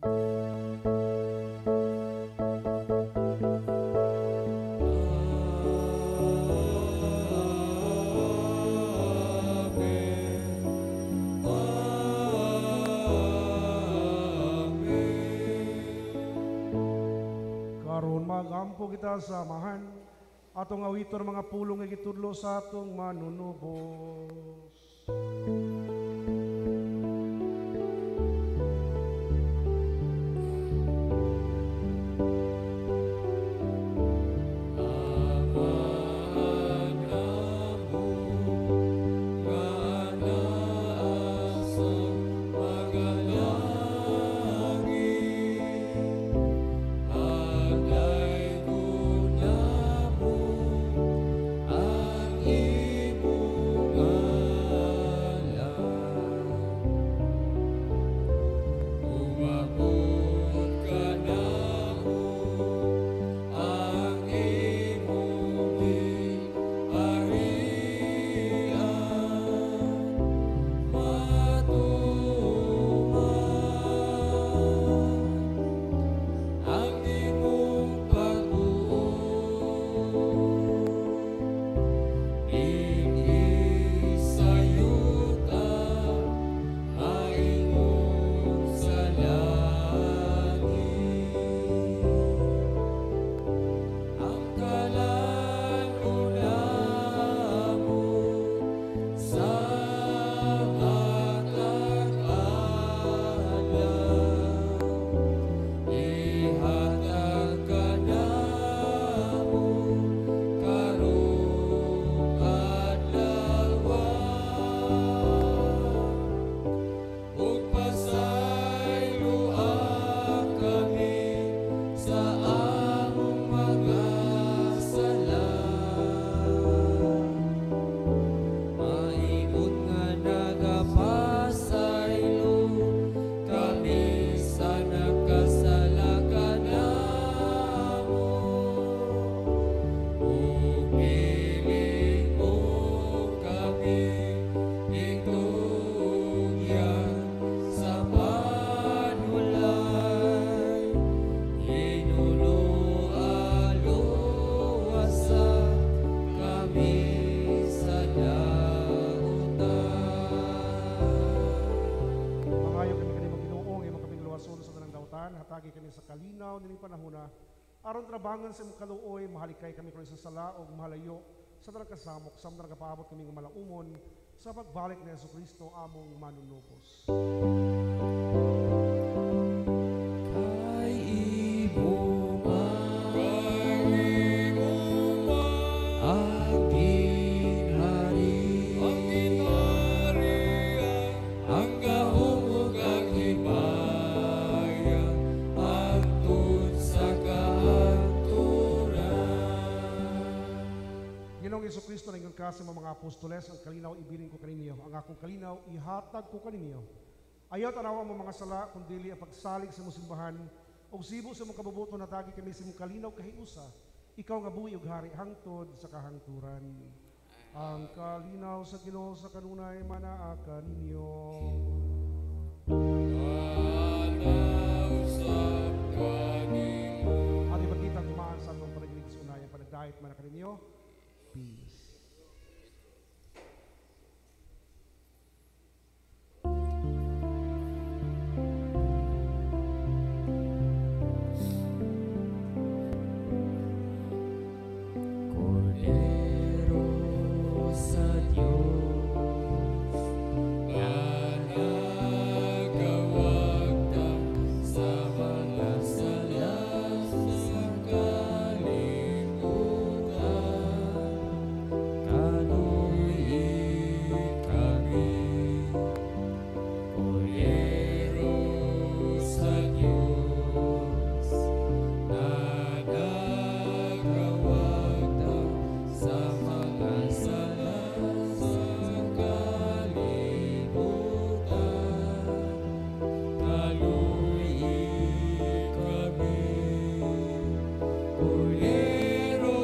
Amen. Amen. Karon magampo kita sa Amahan, atong awiton mga pulong nga gitudlo sa atong manunubos. Aron trabangan sa imong kaluoy, mahalikay kami karon sa sala ug mahalayo sa tanang kasamok, samtang nagapaabot kami nga malaumon sa pagbalik ni Hesus Kristo among manunubos. Kay imo ang ginhari, ang gahom ug ang himaya, hangtod sa kahangturan. Ginoong Hesukristo, ningon ka sa mga apostoles, ang kalinaw ibilin ko kaninyo, ang akong kalinaw ihatag ko kaninyo. Ayaw tanawa mo mga sala, kundili ang pagsalig sa imong simbahan, ug sibo sa imong kabubuton natagi kami sa imong kalinaw kahiusa. Ikaw nga buhi ug hari hangtod sa kahangturan. Ang kalinaw sa Ginoo sa kanunay manaa kaninyo. Usab kanimo. Ating pagkita tumaan sa atong panagilig sa unay ang panagdait man kaninyo. Peace. Cordero sa Dios nga nagawagtang sa mga sala sa kalibutan, kaluoyi kami. Cordero sa Dios na nagawagtang sa mga sala sa kalibutan, kaluoyi kami. Cordero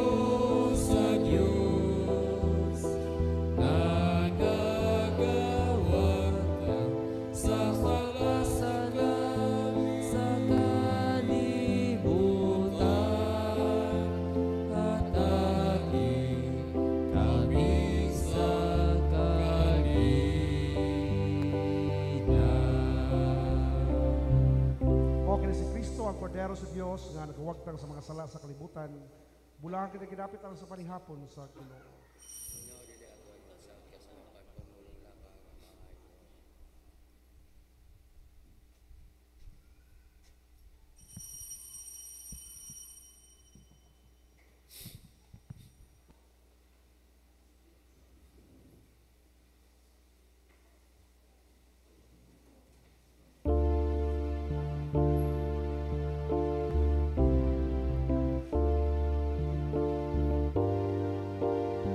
sa Dios na nagawagtang sa mga sala sa kalibutan, hatagi kami sa kalinaw. O kini si Kristo ang Kordero sa Dios nga nagawagtang sa mga sala sa kalibutan. Bulahan kita gidapit ang sa panihapon sa Ginoo. Ginoo, dili ako ang pasakya sa pagpamulong lamang ang maayo. Cordero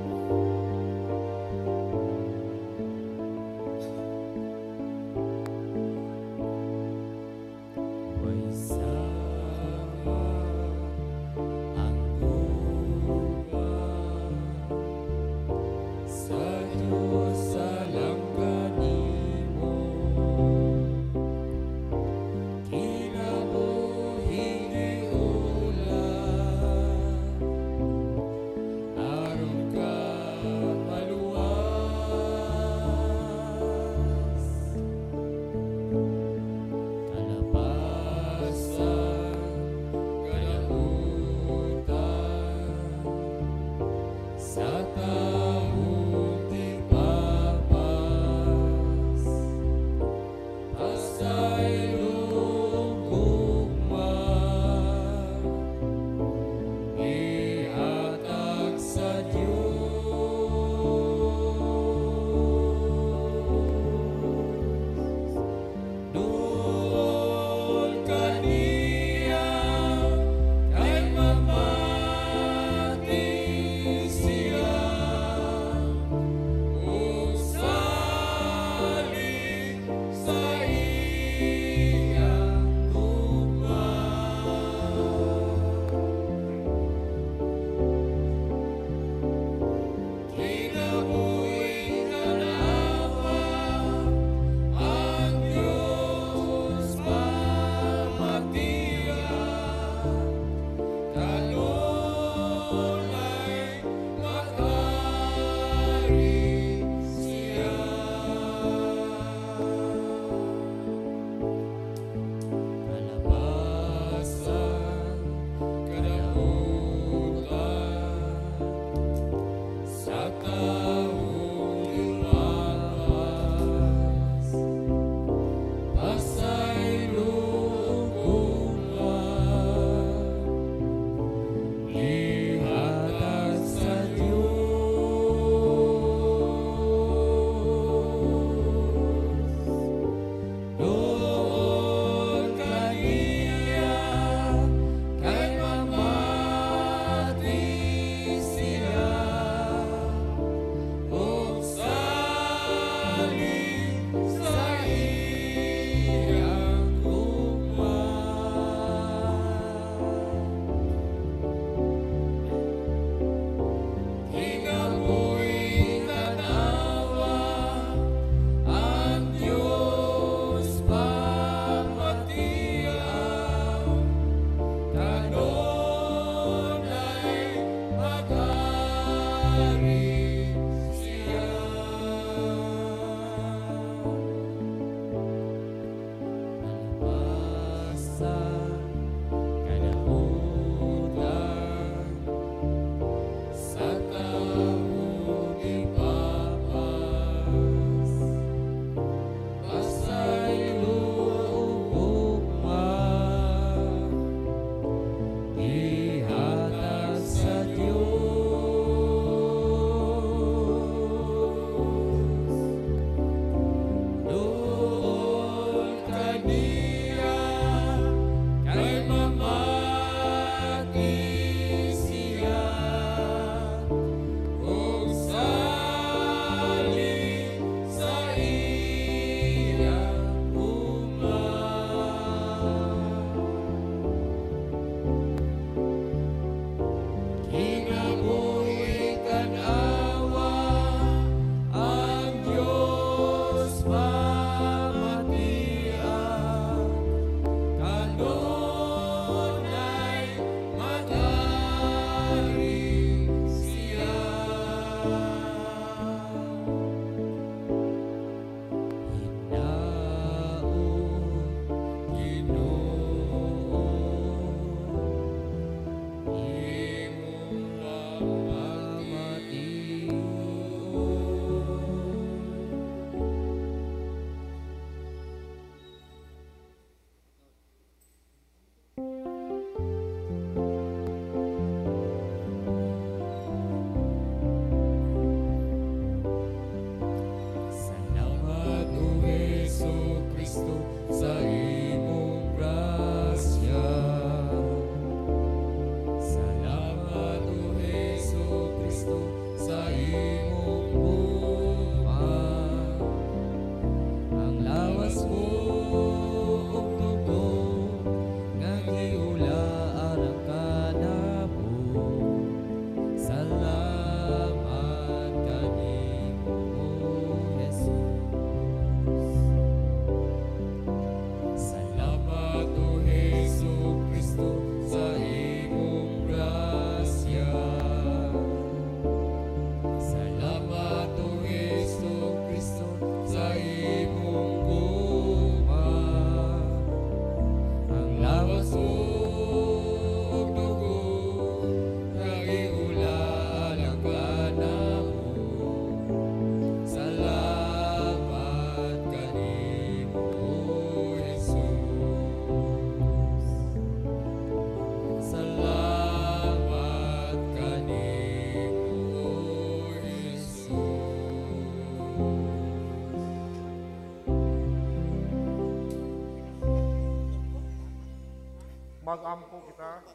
Magampo kita.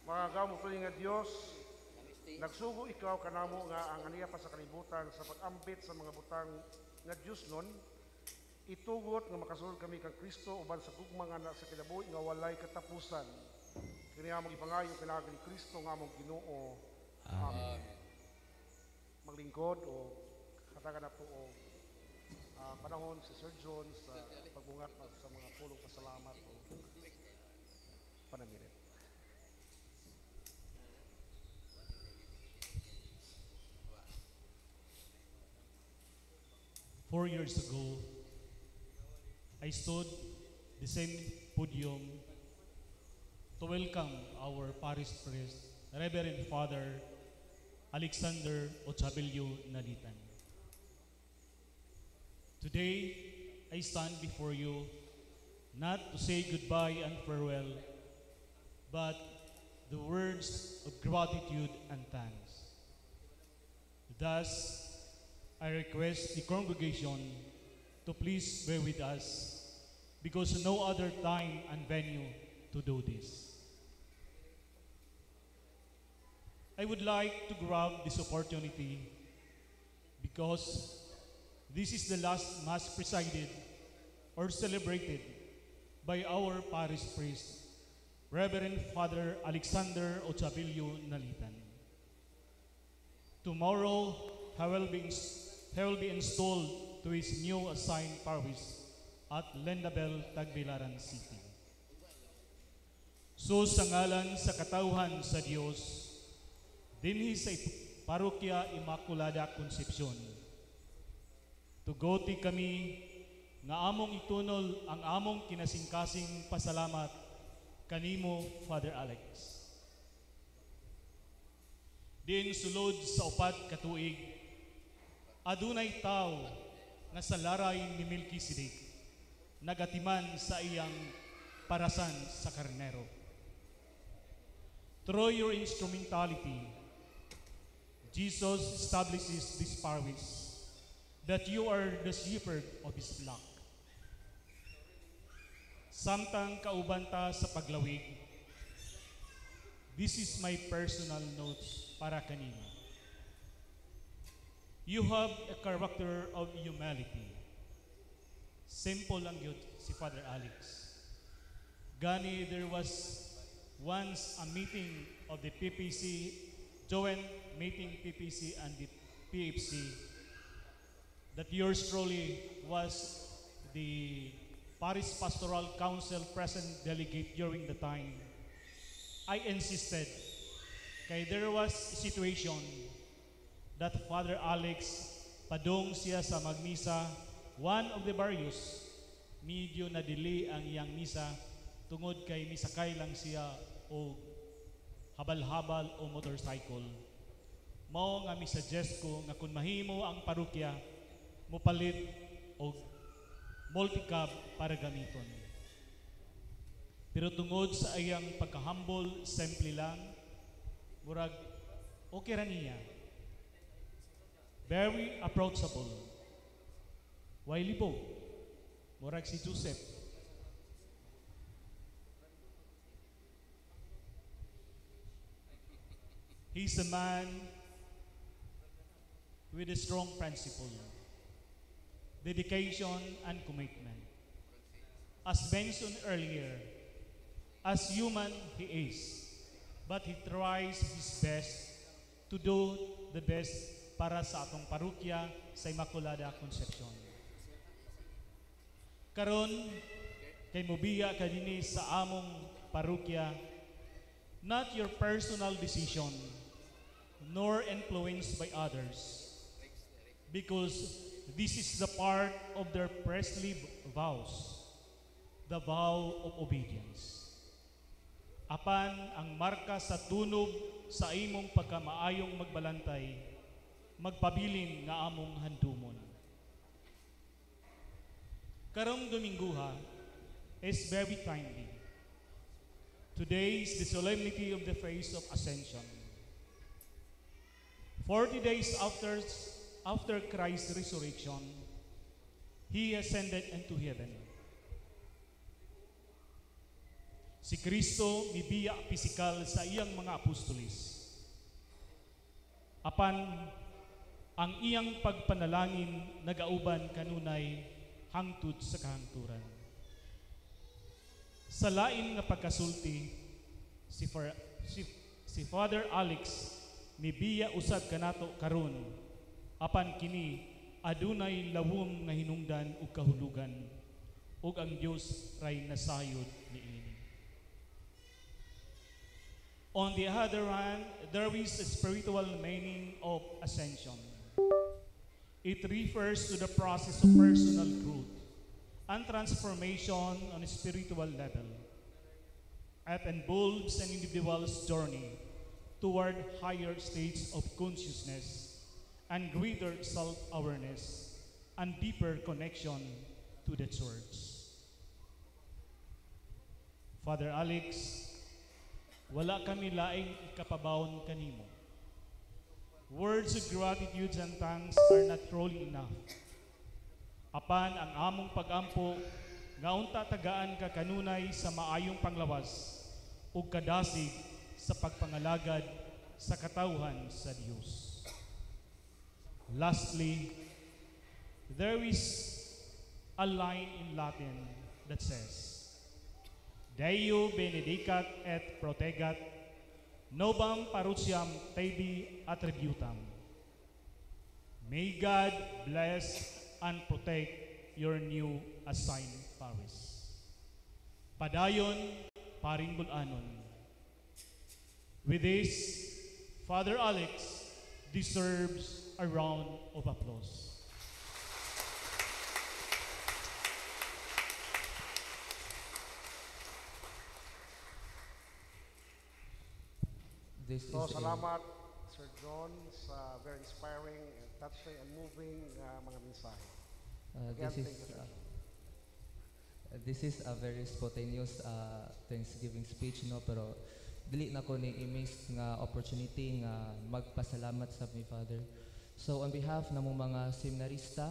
Makagahom nga Dios, nagsugo ikaw kanamo nga ang aniya pa sa kalibutan sa pag-ambit sa mga butang nga Dios nun, itugot nga makasulod kami kang Kristo uban sa gugma nga na sa kinabuhi nga walay katapusan. Kini among ipangayo pinaagi ni Kristo nga among Ginoo. Amen. Maglingkod o hatagan nato og panahon si Sir John sa pagbungat sa mga pulong pasalamat o panangirit. 4 years ago, I stood the same podium to welcome our parish priest, Reverend Father Alexander Ochabilio Nalitan. Today, I stand before you not to say goodbye and farewell, but the words of gratitude and thanks. Thus, I request the congregation to please bear with us because no other time and venue to do this. I would like to grab this opportunity because this is the last Mass presided or celebrated by our parish priest, Reverend Father Alexander Ochabilio Nalitan. Tomorrow, he will be installed to his new assigned parish at Lendabel, Tagbilaran City. So sa ngalan sa katawhan sa Dios, dinhi sa Parokya Immaculada Concepcion, tugoti kami nga among itunol ang among kinasingkasing pasalamat kanimo, Father Alex. Diin sulod sa 4 ka tuig, adunay tawo nga sa laray ni Melchizedek nagatiman sa iyang parasan sa karnero. Through your instrumentality, Jesus establishes this parish that you are the shepherd of his flock. Samtang kauban ta sa paglawig, this is my personal notes para kanimo. You have a character of humility. Simple lang yun si Father Alex. Gani, there was once a meeting of the PPC, joint meeting PPC and the PFC, that yours truly was the Parish Pastoral Council present delegate during the time. I insisted, kay there was a situation that Father Alex padung siya sa magmisa, one of the barrios, medyo na delay ang iyang misa tungod kay misakay lang siya og habal-habal o motorcycle. Mao nga mi-suggest ko nga kung mahimo ang parokya mopalit og multicab para gamiton. Pero tungod sa iyang pagkahambol, simple lang, murag okay ra niya. Very approachable. Way libog. Murag si Joseph. He's a man with a strong principle, dedication, and commitment. As mentioned earlier, as human he is, but he tries his best to do the best para sa atong parokya sa Immaculada Concepcion. Karon kay mobiya ka dinhi sa among parokya, not your personal decision, nor influenced by others, because this is the part of their priestly vows, the vow of obedience. Apan ang marka sa tunob sa imong pagkamaayong magbalantay, magpabilin nga among handumon. Karong Dominguha is very timely. Today is the solemnity of the Feast of Ascension. 40 days after Christ's resurrection, He ascended into heaven. Si Kristo mibiya pisikal sa iyang mga apostoles. Apan ang iyang pagpanalangin nagauban kanunay hangtod sa kahangturan. Sa lain nga pagkasulti, si Father Alex mibiya usab kanato karon, apan kini adunay lawom nga hinungdan ug kahulugan, ug ang Dios ray nasayod niini. On the other hand, there is a spiritual meaning of ascension. It refers to the process of personal growth and transformation on a spiritual level. It involves an individual's journey toward higher states of consciousness and greater self-awareness and deeper connection to the Church. Father Alex, wala kami laing ikapabawon kanimo. Words of gratitude and thanks are not truly enough. Apan ang among pagampo nga unta tagaan ka kanunay sa maayong panglawas ug kadasig sa pagpangalagad sa katawhan sa Dios. Lastly, there is a line in Latin that says, Deo benedicat et protegat, novam parochiam tibi attributam. May God bless and protect your new assigned parish. Padayon, Paring Bulanon. With this, Father Alex deserves a round of applause. This So, is a salamat, Sir John, sa very inspiring and touching and moving mga mensahe. Again, this is thank you, sir. This is a very spontaneous Thanksgiving speech, no, pero dili na ko ni i-miss nga opportunity nga magpasalamat sa mi Father. So on behalf ng mga seminarista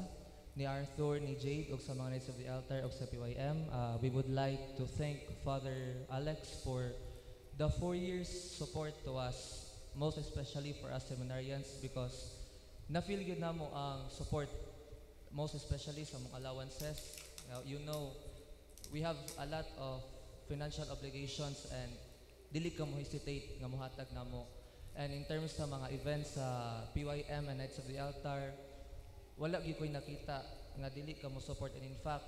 ni Arthur, ni Jade, ug sa mga Knights of the Altar ug sa PYM, we would like to thank Father Alex for the 4 years support to us, most especially for us seminarians, because na-feel gyud namo ang support, most especially sa mga allowances. Now, we have a lot of financial obligations and dili ka mo hesitate nga mohatag namo. And in terms sa mga events sa PYM and Knights of the Altar, wala gyud ko'y nakita nga dili ka mo support, and in fact,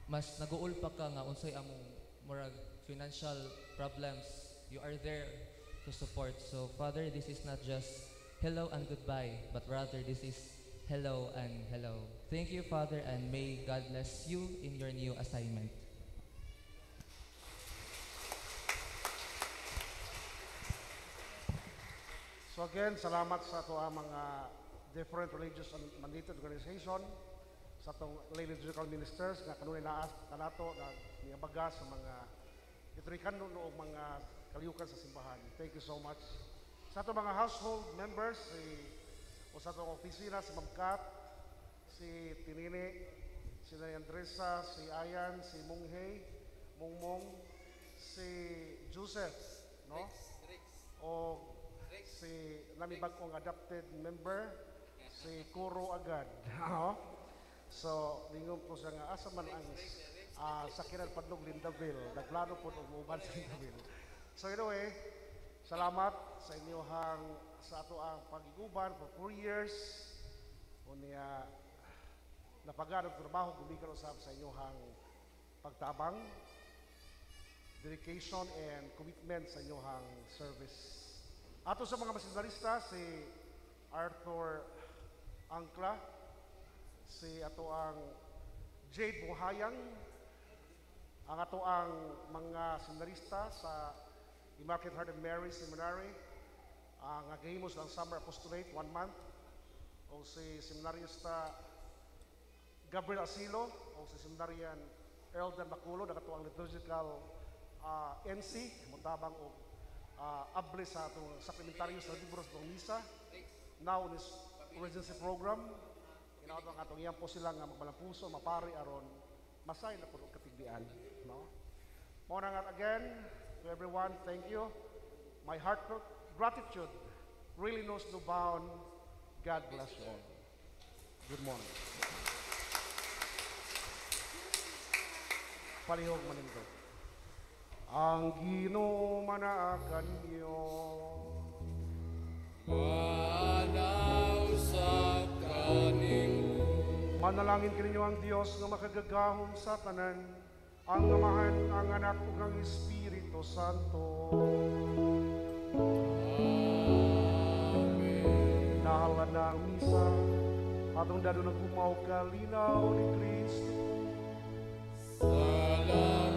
mas naguol pa ka nga unsay among murag financial problems, you are there to support. So Father, this is not just hello and goodbye, but rather this is hello and hello. Thank you, Father, and may God bless you in your new assignment. So again, salamat sa ato ang mga different religious and mandated organization, sa atong lay liturgical ministers nga kanunay naa kanato na niabaga sa mga liturgikan no og mga kalihukan sa simbahan. Thank you so much. Sa atong mga household members, o sa atong opisina, si Ma'am Kat, si Tinini, si Nay Andresa, si Ayan, si Munghay, Mungmong, si Joseph, no? O si nami bag-ong adopted member, si Kuro Agad. No? So, ningon po siya nga, asa man ang sakiran padlong Lindaville, nagplano po og muuban sa Lindaville. So anyway, salamat sa inyong sa ato ang pag-iguban for 4 years. Unya napagan og trabaho gumikan usab sa inyong pagtabang, dedication and commitment sa inyong service. Ato sa mga seminarista, si Arthur Angkla, si ato ang Jade Buhayang, ang ato ang mga seminarista sa Immaculate Heart of Mary Seminary, ang nagahimo sa Summer Apostolate, 1 month, o si seminarista Gabriel Asilo, o si seminarian Earl Dan Maculo, nakato ang liturgical NC, mutabang og able sa atong sakramentaryo sa libros ng misa, now in this emergency program, inaot ang atong iyang po sila nga magmalampuso, mapari aron masay na po og katigdian, no? Mao na nga again, To everyone, thank you. My heartfelt gratitude really knows no bound. God bless you all. Good morning. Palihog manindog. Ang Ginoo manaa kaninyo. Manaw sa kanimo. Manalangin kaninyo ang Dios nga makagagahom sa tanan, ang Amahan, ang Anak ug ang Espiritu Santo. Amen. Nahalan na ang misa, atong dadon ang humaw kalinaw ni Kristo. Salamat.